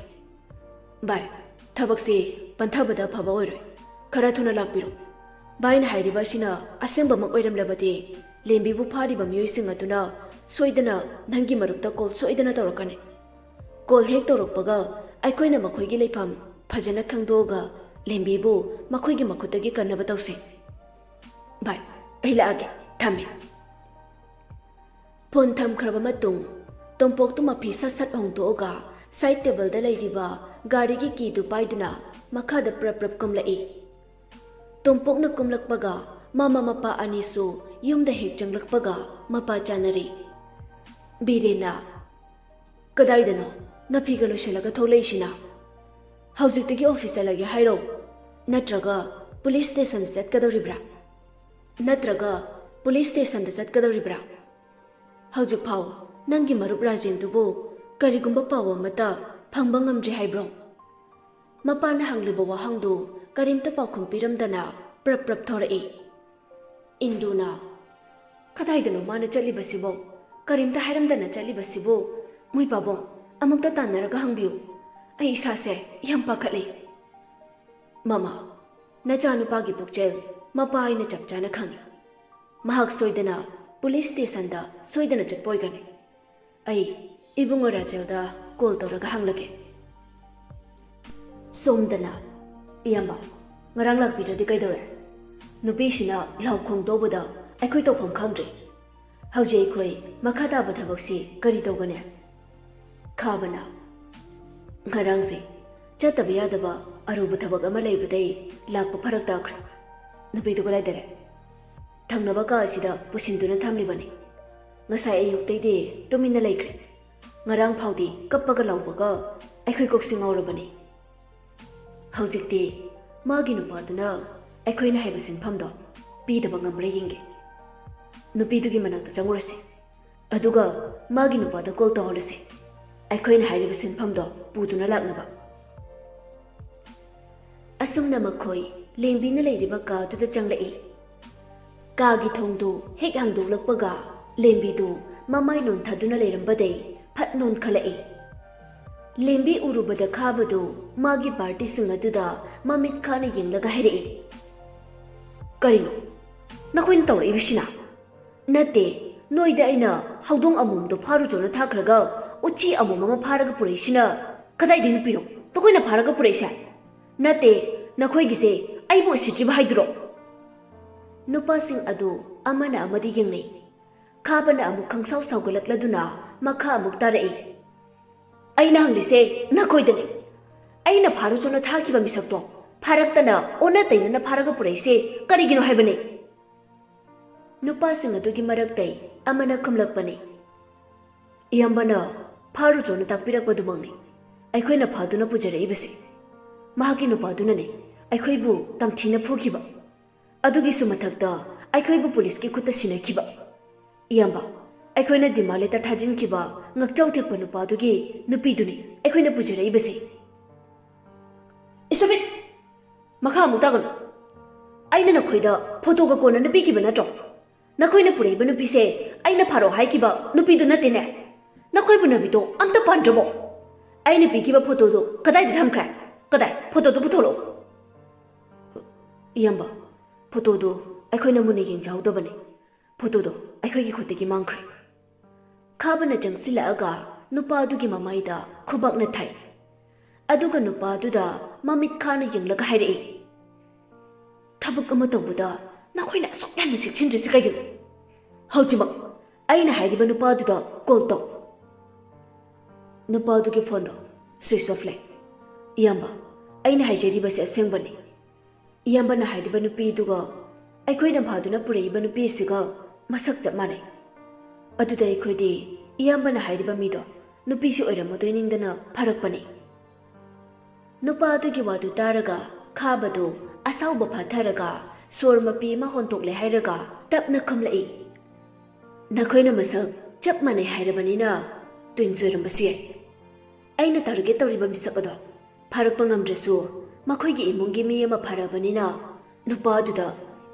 ꯚꯥꯏ, ꯊꯕꯛꯁꯤ ꯄꯟꯊꯕꯗ ꯑꯐꯕ ꯑꯣꯏꯔꯣꯏ꯫ ꯈꯔ ꯊꯨꯅ ꯂꯥꯛꯄꯤꯔꯣ꯫ ꯚꯥꯏꯅ ꯍꯥꯏꯔꯤꯕ ꯑꯁꯤꯅ ꯑꯁꯦꯡꯕꯃꯛ ꯑꯣꯏꯔꯝꯂꯕꯗꯤ ꯂꯦꯝꯕꯤꯕꯨ ꯐꯥꯔꯤꯕ ꯃꯤꯑꯣꯏꯁꯤꯡ ꯑꯗꯨꯅ ꯁꯣꯏꯗꯅ ꯅꯪꯒꯤ ꯃꯔꯨꯞꯇ ꯀꯣꯜ ꯁꯣꯏꯗꯅ ꯇꯧꯔꯛꯀꯅꯤ꯫ ꯀꯣꯜ ꯍꯦꯛ ꯇꯧꯔꯛꯄꯒ ꯑꯩꯈꯣꯏꯅ ꯃꯈꯣꯏꯒꯤ ꯂꯩꯐꯝ ꯐꯖꯅ ꯈꯪꯗꯣꯛꯑꯒ ꯂꯦꯝꯕꯤꯕꯨ ꯃꯈꯣꯏꯒꯤ ꯃꯈꯨꯠꯇꯒꯤ ꯀꯟꯅꯕ ꯇꯧꯁꯤ꯫ ꯚꯥꯏ, ꯑꯩ ꯂꯥꯛꯑꯒꯦ꯫ ꯊꯝꯃꯦ꯫ ꯐꯣꯟ ꯊꯝꯈ꯭ꯔꯕ ꯃꯇꯨꯡ ꯇꯣꯝꯄꯣꯛꯇꯨ ꯃꯐꯤ ꯁꯠ ꯁꯠ ꯍꯣꯡꯗꯣꯛꯑꯒ ꯁꯥꯏꯗ ꯇꯦꯕꯜꯗ ꯂꯩꯔꯤꯕ ꯒꯥꯔꯤꯒꯤ ꯀꯤꯗꯨ ꯄꯥꯏꯗꯨꯅ ꯃꯈꯥꯗ ꯄ꯭ꯔꯞ ꯄ꯭ꯔꯞ ꯀꯨꯝꯂꯛꯏ꯫ ꯇꯣꯝꯄꯣꯛꯅ ꯀꯨꯝꯂꯛꯄꯒ ꯃꯃꯥ ꯃꯄꯥ ꯑꯅꯤꯁꯨ ꯌꯨꯝꯗ ꯍꯦꯛ ꯆꯪꯂꯛꯄꯒ ꯃꯄꯥ ꯆꯥꯅꯔꯤ꯫ ꯕꯤꯔꯦꯟꯅ, "ꯀꯗꯥꯏꯗꯅꯣ ꯅꯐꯤꯒ ꯂꯣꯏꯁꯤꯜꯂꯒ ꯊꯣꯛꯂꯛꯏꯁꯤꯅ? ꯍꯧꯖꯤꯛꯇꯒꯤ ꯑꯣꯐꯤꯁ ꯆꯠꯂꯒꯦ ꯍꯥꯏꯔꯣ? ꯅꯠꯇ꯭ꯔꯒ ꯄꯨꯂꯤꯁ ꯁ꯭ꯇꯦꯁꯟꯗ ꯆꯠꯀꯗꯧꯔꯤꯕ꯭ꯔꯥ? ꯅꯠꯇ꯭ꯔꯒ ꯄꯨꯂꯤꯁ ꯁ꯭ꯇꯦꯁꯟꯗ ꯆꯠꯀꯗꯧꯔꯤꯕ꯭ꯔꯥ? ꯍꯧꯖꯤꯛꯐꯥꯎ ꯅꯪꯒꯤ ꯃꯔꯨꯞ ꯔꯥꯖꯦꯟꯗꯨꯕꯨ ꯀꯔꯤꯒꯨꯝꯕ ꯄꯥꯎ ꯑꯃꯠꯇ ꯐꯪꯕ ꯉꯝꯗ꯭ꯔꯤ ꯍꯥꯏꯕ꯭ꯔꯣ?" ꯃꯄꯥꯅ ꯍꯪꯂꯤꯕ ꯋꯥꯍꯪꯗꯨ ꯀꯔꯤꯝꯇ ꯄꯥꯎꯈꯨꯝ ꯄꯤꯔꯝꯗꯅ ꯄ꯭ꯔꯞ ꯄ꯭ꯔꯞ ꯊꯣꯔꯛꯏ꯫ ꯏꯟꯗꯨꯅ, "ꯀꯗꯥꯏꯗꯅꯣ ꯃꯥꯅ ꯆꯠꯂꯤꯕꯁꯤꯕꯣ? ꯀꯔꯤꯝꯇ ꯍꯥꯏꯔꯝꯗꯅ ꯆꯠꯂꯤꯕꯁꯤꯕꯨ? ꯃꯣꯏ ꯄꯥꯕꯨꯡ, ꯑꯃꯨꯛꯇ ꯇꯥꯟꯅꯔꯒ ꯍꯪꯕꯤꯌꯨ꯫ ꯑꯩ ꯏꯁꯥꯁꯦ ꯌꯥꯝ ꯄꯥꯈꯠꯂꯤ꯫" "ꯃꯃꯥ, ꯅꯆꯥꯅꯨꯄꯥꯒꯤ ꯄꯨꯛꯆꯦꯜ ꯃꯄꯥ ꯑꯩꯅ ꯆꯞ ꯆꯥꯅ ꯈꯪꯏ꯫ ꯃꯍꯥꯛ ꯁꯣꯏꯗꯅ ꯄꯨꯂꯤꯁ ꯁ꯭ꯇꯦꯁꯟꯗ ꯁꯣꯏꯗꯅ ꯆꯠꯄ ꯑꯣꯏꯒꯅꯤ꯫ ꯑꯩ ꯏꯕꯨꯡꯉꯣ ꯔꯥꯖꯦꯜꯗ ꯀꯣꯜ ꯇꯧꯔꯒ ꯍꯪꯂꯒꯦ꯫" ꯁꯣꯝꯗꯅ, "ꯏꯌꯥꯝꯕ, ꯉꯔꯥꯡ ꯂꯥꯛꯄꯤꯗ꯭ꯔꯗꯤ ꯀꯩꯗꯧꯔꯦ? ꯅꯨꯄꯤꯁꯤꯅ ꯂꯥꯎ ꯈꯣꯡꯗꯧꯕꯗ ꯑꯩꯈꯣꯏ ꯇꯧꯐꯝ ꯈꯪꯗ꯭ꯔꯦ꯫ ꯍꯧꯖꯤꯛ ꯑꯩꯈꯣꯏ ꯃꯈꯥ ꯇꯥꯕ ꯊꯕꯛꯁꯤ ꯀꯔꯤ ꯇꯧꯒꯅꯤ?" ꯈꯥꯕꯅ, "ꯉꯔꯥꯡꯁꯦ ꯆꯠꯇꯕ ꯌꯥꯗꯕ ꯑꯔꯨꯕ ꯊꯕꯛ ꯑꯃ ꯂꯩꯕꯗꯩ ꯂꯥꯛꯄ ꯐꯔꯛ ꯇꯥꯈ꯭ꯔꯦ꯫" "ꯅꯨꯄꯤꯗꯨ ꯀꯗꯥꯏꯗ ꯂꯩ?" "ꯊꯪꯅꯕ ꯀꯥ ꯑꯁꯤꯗ ꯄꯨꯁꯤꯟꯗꯨꯅ ꯊꯝꯂꯤꯕꯅꯤ꯫ ꯉꯁꯥꯏ ꯑꯌꯨꯛꯇꯩꯗꯤ ꯇꯨꯃꯤꯟꯅ ꯂꯩꯈ꯭ꯔꯦ꯫ ꯉꯔꯥꯡ ꯐꯥꯎꯗꯤ ꯀꯞꯄꯒ ꯂꯥꯎꯕꯒ ꯑꯩꯈꯣꯏ ꯀꯣꯛꯁꯦ ꯉꯥꯎꯔꯕꯅꯤ꯫ ꯍꯧꯖꯤꯛꯇꯤ ꯃꯥꯒꯤ ꯅꯨꯄꯥꯗꯨꯅ ꯑꯩꯈꯣꯏꯅ ꯍꯥꯏꯕ ꯁꯤꯟꯐꯝꯗꯣ ꯄꯤꯗꯕ ꯉꯝꯕ꯭ꯔꯥ ꯌꯦꯡꯒꯦ꯫ ꯅꯨꯄꯤꯗꯨꯒꯤ ꯃꯅꯥꯛꯇ ꯆꯪꯉꯨꯔꯁꯤ꯫ ꯑꯗꯨꯒ ꯃꯥꯒꯤ ꯅꯨꯄꯥꯗ ꯀꯣꯜ ꯇꯧꯍꯜꯂꯁꯤ, ꯑꯩꯈꯣꯏꯅ ꯍꯥꯏꯔꯤꯕ ꯁꯤꯟꯐꯝꯗꯣ ꯄꯨꯗꯨꯅ ꯂꯥꯛꯅꯕ꯫" ꯑꯁꯨꯝꯅ ꯃꯈꯣꯏ ꯂꯦꯝꯕꯤꯅ ꯂꯩꯔꯤꯕ ꯀꯥꯗꯨꯗ ꯆꯪꯂꯛꯏ꯫ ꯀꯥꯒꯤ ꯊꯣꯡꯗꯨ ꯍꯦꯛ ꯍꯥꯡꯗꯣꯛꯂꯛꯄꯒ ꯂꯦꯝꯕꯤꯗꯨ ꯃꯃꯥꯏ ꯅꯣꯟꯊꯗꯨꯅ ꯂꯩꯔꯝꯕꯗꯩ ꯐꯠ ꯅꯣꯟꯈꯠꯂꯛꯏ꯫ ꯂꯦꯝꯕꯤ ꯎꯔꯨꯕꯗ ꯈꯥꯕꯗꯨ ꯃꯥꯒꯤ ꯄꯥꯔꯇꯤꯁꯤꯡ ꯑꯗꯨꯗ ꯃꯃꯤꯠ ꯈꯥꯅ ꯌꯦꯡꯂꯒ ꯍꯥꯏꯔꯛꯏ, "ꯀꯔꯤꯅꯣ ꯅꯈꯣꯏꯅ ꯇꯧꯔꯛꯏꯕꯁꯤꯅ?" "ꯅꯠꯇꯦ, ꯅꯣꯏꯗ ꯑꯩꯅ ꯍꯧꯗꯣꯡ ꯑꯃꯣꯝꯗꯣ ꯐꯥꯔꯨꯆꯣꯅ ꯊꯥꯈ꯭ꯔꯒ ꯎꯆꯤ ꯑꯃꯣꯝ ꯑꯃ ꯐꯥꯔꯒ ꯄꯨꯔꯛꯏꯁꯤꯅ ꯀꯗꯥꯏꯗꯩ ꯅꯨꯄꯤꯅꯣ ꯅꯈꯣꯏꯅ ꯐꯥꯔꯒ ꯄꯨꯔꯛꯏꯁꯦ? ꯅꯠꯇꯦ, ꯅꯈꯣꯏꯒꯤꯁꯦ ꯑꯩꯕꯨ ꯎꯁꯤꯠꯇ꯭ꯔꯤꯕ ꯍꯥꯏꯗꯨꯔꯣ?" ꯅꯨꯄꯥꯁꯤꯡ ꯑꯗꯨ ꯑꯃꯅ ꯑꯃꯗ ꯌꯦꯡꯅꯩ꯫ ꯈꯥꯕꯅ ꯑꯃꯨꯛ ꯈꯪꯁꯥꯎ ꯁꯥꯎꯒꯠꯂꯛꯂꯗꯨꯅ ꯃꯈꯥ ꯑꯃꯨꯛ ꯇꯥꯔꯛꯏ꯫ ꯑꯩꯅ ꯍꯪꯂꯤꯁꯦ ꯅꯈꯣꯏꯗꯅꯤ꯫ ꯑꯩꯅ ꯐꯥꯔꯨꯆꯣꯅ ꯊꯥꯈꯤꯕ ꯃꯤꯁꯛꯇꯣ ꯐꯥꯔꯛꯇꯅ ꯑꯣꯟꯅ ꯇꯩꯅꯅ ꯐꯥꯔꯒ ꯄꯨꯔꯛꯏꯁꯦ ꯀꯔꯤꯒꯤꯅꯣ ꯍꯥꯏꯕꯅꯤ? ꯅꯨꯄꯥꯁꯤꯡ ꯑꯗꯨꯒꯤ ꯃꯔꯛꯇꯩ ꯑꯃꯅ ꯈꯨꯝꯂꯛꯄꯅꯤ꯫ ꯏꯌꯥꯝꯕꯅ ꯐꯥꯔꯨꯆꯣꯅ ꯇꯥꯛꯄꯤꯔꯛꯄꯗꯨꯃꯛꯅꯤ ꯑꯩꯈꯣꯏꯅ ꯐꯥꯗꯨꯅ ꯄꯨꯖꯔꯛꯏꯕꯁꯦ꯫ ꯃꯍꯥꯛꯀꯤ ꯅꯨꯄꯥꯗꯨꯅꯅꯤ ꯑꯩꯈꯣꯏꯕꯨ ꯇꯝꯊꯤꯅ ꯐꯨꯈꯤꯕ꯫ ꯑꯗꯨꯒꯤꯁꯨ ꯃꯊꯛꯇ ꯑꯩꯈꯣꯏꯕꯨ ꯄꯨꯂꯤꯁꯀꯤ ꯈꯨꯠꯇ ꯁꯤꯟꯅꯈꯤꯕ꯫ ꯏꯌꯥꯝꯕ, ꯑꯩꯈꯣꯏꯅ demand letter ꯊꯥꯖꯤꯟꯈꯤꯕ ꯉꯛꯆꯧ ꯊꯦꯛꯄ ꯅꯨꯄꯥꯗꯨꯒꯤ ꯅꯨꯄꯤꯗꯨꯅꯤ ꯑꯩꯈꯣꯏꯅ ꯄꯨꯖꯔꯛꯏꯕꯁꯦ꯫ Stop it! ꯃꯈꯥ ꯑꯃꯨꯛ ꯇꯥꯒꯅꯨ꯫ ꯑꯩꯅ ꯅꯈꯣꯏꯗ ꯐꯣꯇꯣꯒ ꯀꯣꯟꯅꯅ ꯄꯤꯈꯤꯕ ꯅꯠꯇ꯭ꯔꯣ? ꯅꯈꯣꯏꯅ ꯄꯨꯔꯛꯏꯕ ꯅꯨꯄꯤꯁꯦ ꯑꯩꯅ ꯐꯥꯔꯛꯑꯣ ꯍꯥꯏꯈꯤꯕ ꯅꯨꯄꯤꯗꯨ ꯅꯠꯇꯦꯅꯦ꯫ ꯅꯈꯣꯏꯕꯨ ꯅꯕꯤꯗꯣ ꯑꯝꯇ ꯄꯥꯟꯗ꯭ꯔꯕꯣ? ꯑꯩꯅ ꯄꯤꯈꯤꯕ ꯐꯣꯇꯣꯗꯨ ꯀꯗꯥꯏꯗ ꯊꯝꯈ꯭ꯔꯦ? ꯀꯗꯥꯏ? ꯐꯣꯇꯣꯗꯨ ꯄꯨꯊꯣꯛꯂꯛꯑꯣ꯫ ꯏꯌꯥꯝꯕ, ꯐꯣꯇꯣꯗꯨ ꯑꯩꯈꯣꯏꯅ ꯃꯨꯟꯅ ꯌꯦꯡꯖꯍꯧꯗꯕꯅꯤ꯫ ꯐꯣꯇꯣꯗꯣ ꯑꯩꯈꯣꯏꯒꯤ ꯈꯨꯠꯇꯒꯤ ꯃꯥꯡꯈ꯭ꯔꯦ꯫ ꯈꯥꯕꯅ ꯆꯪꯁꯤꯜꯂꯛꯑꯒ ꯅꯨꯄꯥ ꯑꯗꯨꯒꯤ ꯃꯃꯥꯏꯗ ꯈꯨꯕꯥꯛꯅ ꯊꯥꯏ꯫ ꯑꯗꯨꯒ ꯅꯨꯄꯥ ꯑꯗꯨꯗ ꯃꯃꯤꯠ ꯈꯥꯅ ꯌꯦꯡꯂꯒ ꯍꯥꯏꯔꯛꯏ, "ꯊꯕꯛ ꯑꯃ ꯇꯧꯕꯗ ꯅꯈꯣꯏꯅ ꯑꯁꯨꯛ ꯌꯥꯝꯅ ꯆꯦꯛꯁꯤꯟꯗ꯭ꯔꯤꯁꯤ ꯀꯩꯒꯤꯅꯣ? ꯍꯧꯖꯤꯛꯃꯛ ꯑꯩꯅ ꯍꯥꯏꯔꯤꯕ ꯅꯨꯄꯥ ꯑꯗꯨꯗ call ꯇꯧ꯫" ꯅꯨꯄꯥ ꯑꯗꯨꯒꯤ ꯐꯣꯟꯗꯣ switch off ꯂꯩ꯫ ꯏꯌꯥꯝꯕ, ꯑꯩꯅ ꯍꯥꯏꯖꯔꯤꯕꯁꯤ ꯑꯁꯦꯡꯕꯅꯤ꯫ ꯏꯌꯥꯝꯕꯅ ꯍꯥꯏꯔꯤꯕ ꯅꯨꯄꯤꯗꯨꯒ ꯑꯩꯈꯣꯏꯅ ꯐꯥꯗꯨꯅ ꯄꯨꯔꯛꯏꯕ ꯅꯨꯄꯤ ꯑꯁꯤꯒ ꯃꯁꯛ ꯆꯞ ꯃꯥꯟꯅꯩ꯫ ꯑꯗꯨꯗ ꯑꯩꯈꯣꯏꯗꯤ ꯏꯌꯥꯝꯕꯅ ꯍꯥꯏꯔꯤꯕ ꯃꯤꯗꯣ ꯅꯨꯄꯤꯁꯤ ꯑꯣꯏꯔꯝꯃꯗꯣꯏ ꯅꯤꯡꯗꯅ ꯐꯥꯔꯛꯄꯅꯤ꯫ ꯅꯨꯄꯥ ꯑꯗꯨꯒꯤ ꯋꯥꯗꯨ ꯇꯥꯔꯒ ꯈꯥꯕꯗꯨ ꯑꯁꯥꯎꯕ ꯐꯥꯊꯔꯒ ꯁꯣꯔ ꯃꯄꯤ ꯑꯃ ꯍꯣꯟꯇꯣꯛꯂꯦ ꯍꯥꯏꯔꯒ ꯇꯞꯅ ꯈꯨꯝꯂꯛꯏ, "ꯅꯈꯣꯏꯅ ꯃꯁꯛ ꯆꯞ ꯃꯥꯟꯅꯩ ꯍꯥꯏꯔꯕꯅꯤꯅ twins ꯑꯣꯏꯔꯝꯕꯁꯨ ꯌꯥꯏ꯫ ꯑꯩꯅ target ꯇꯧꯔꯤꯕ ꯃꯤꯁꯛ ꯑꯗꯣ ꯐꯥꯔꯛꯄ ꯉꯝꯗ꯭ꯔꯁꯨ ꯃꯈꯣꯏꯒꯤ ꯏꯃꯨꯡꯒꯤ ꯃꯤ ꯑꯃ ꯐꯥꯔꯛꯑꯕꯅꯤꯅ ꯅꯨꯄꯥ ꯑꯗꯨꯗ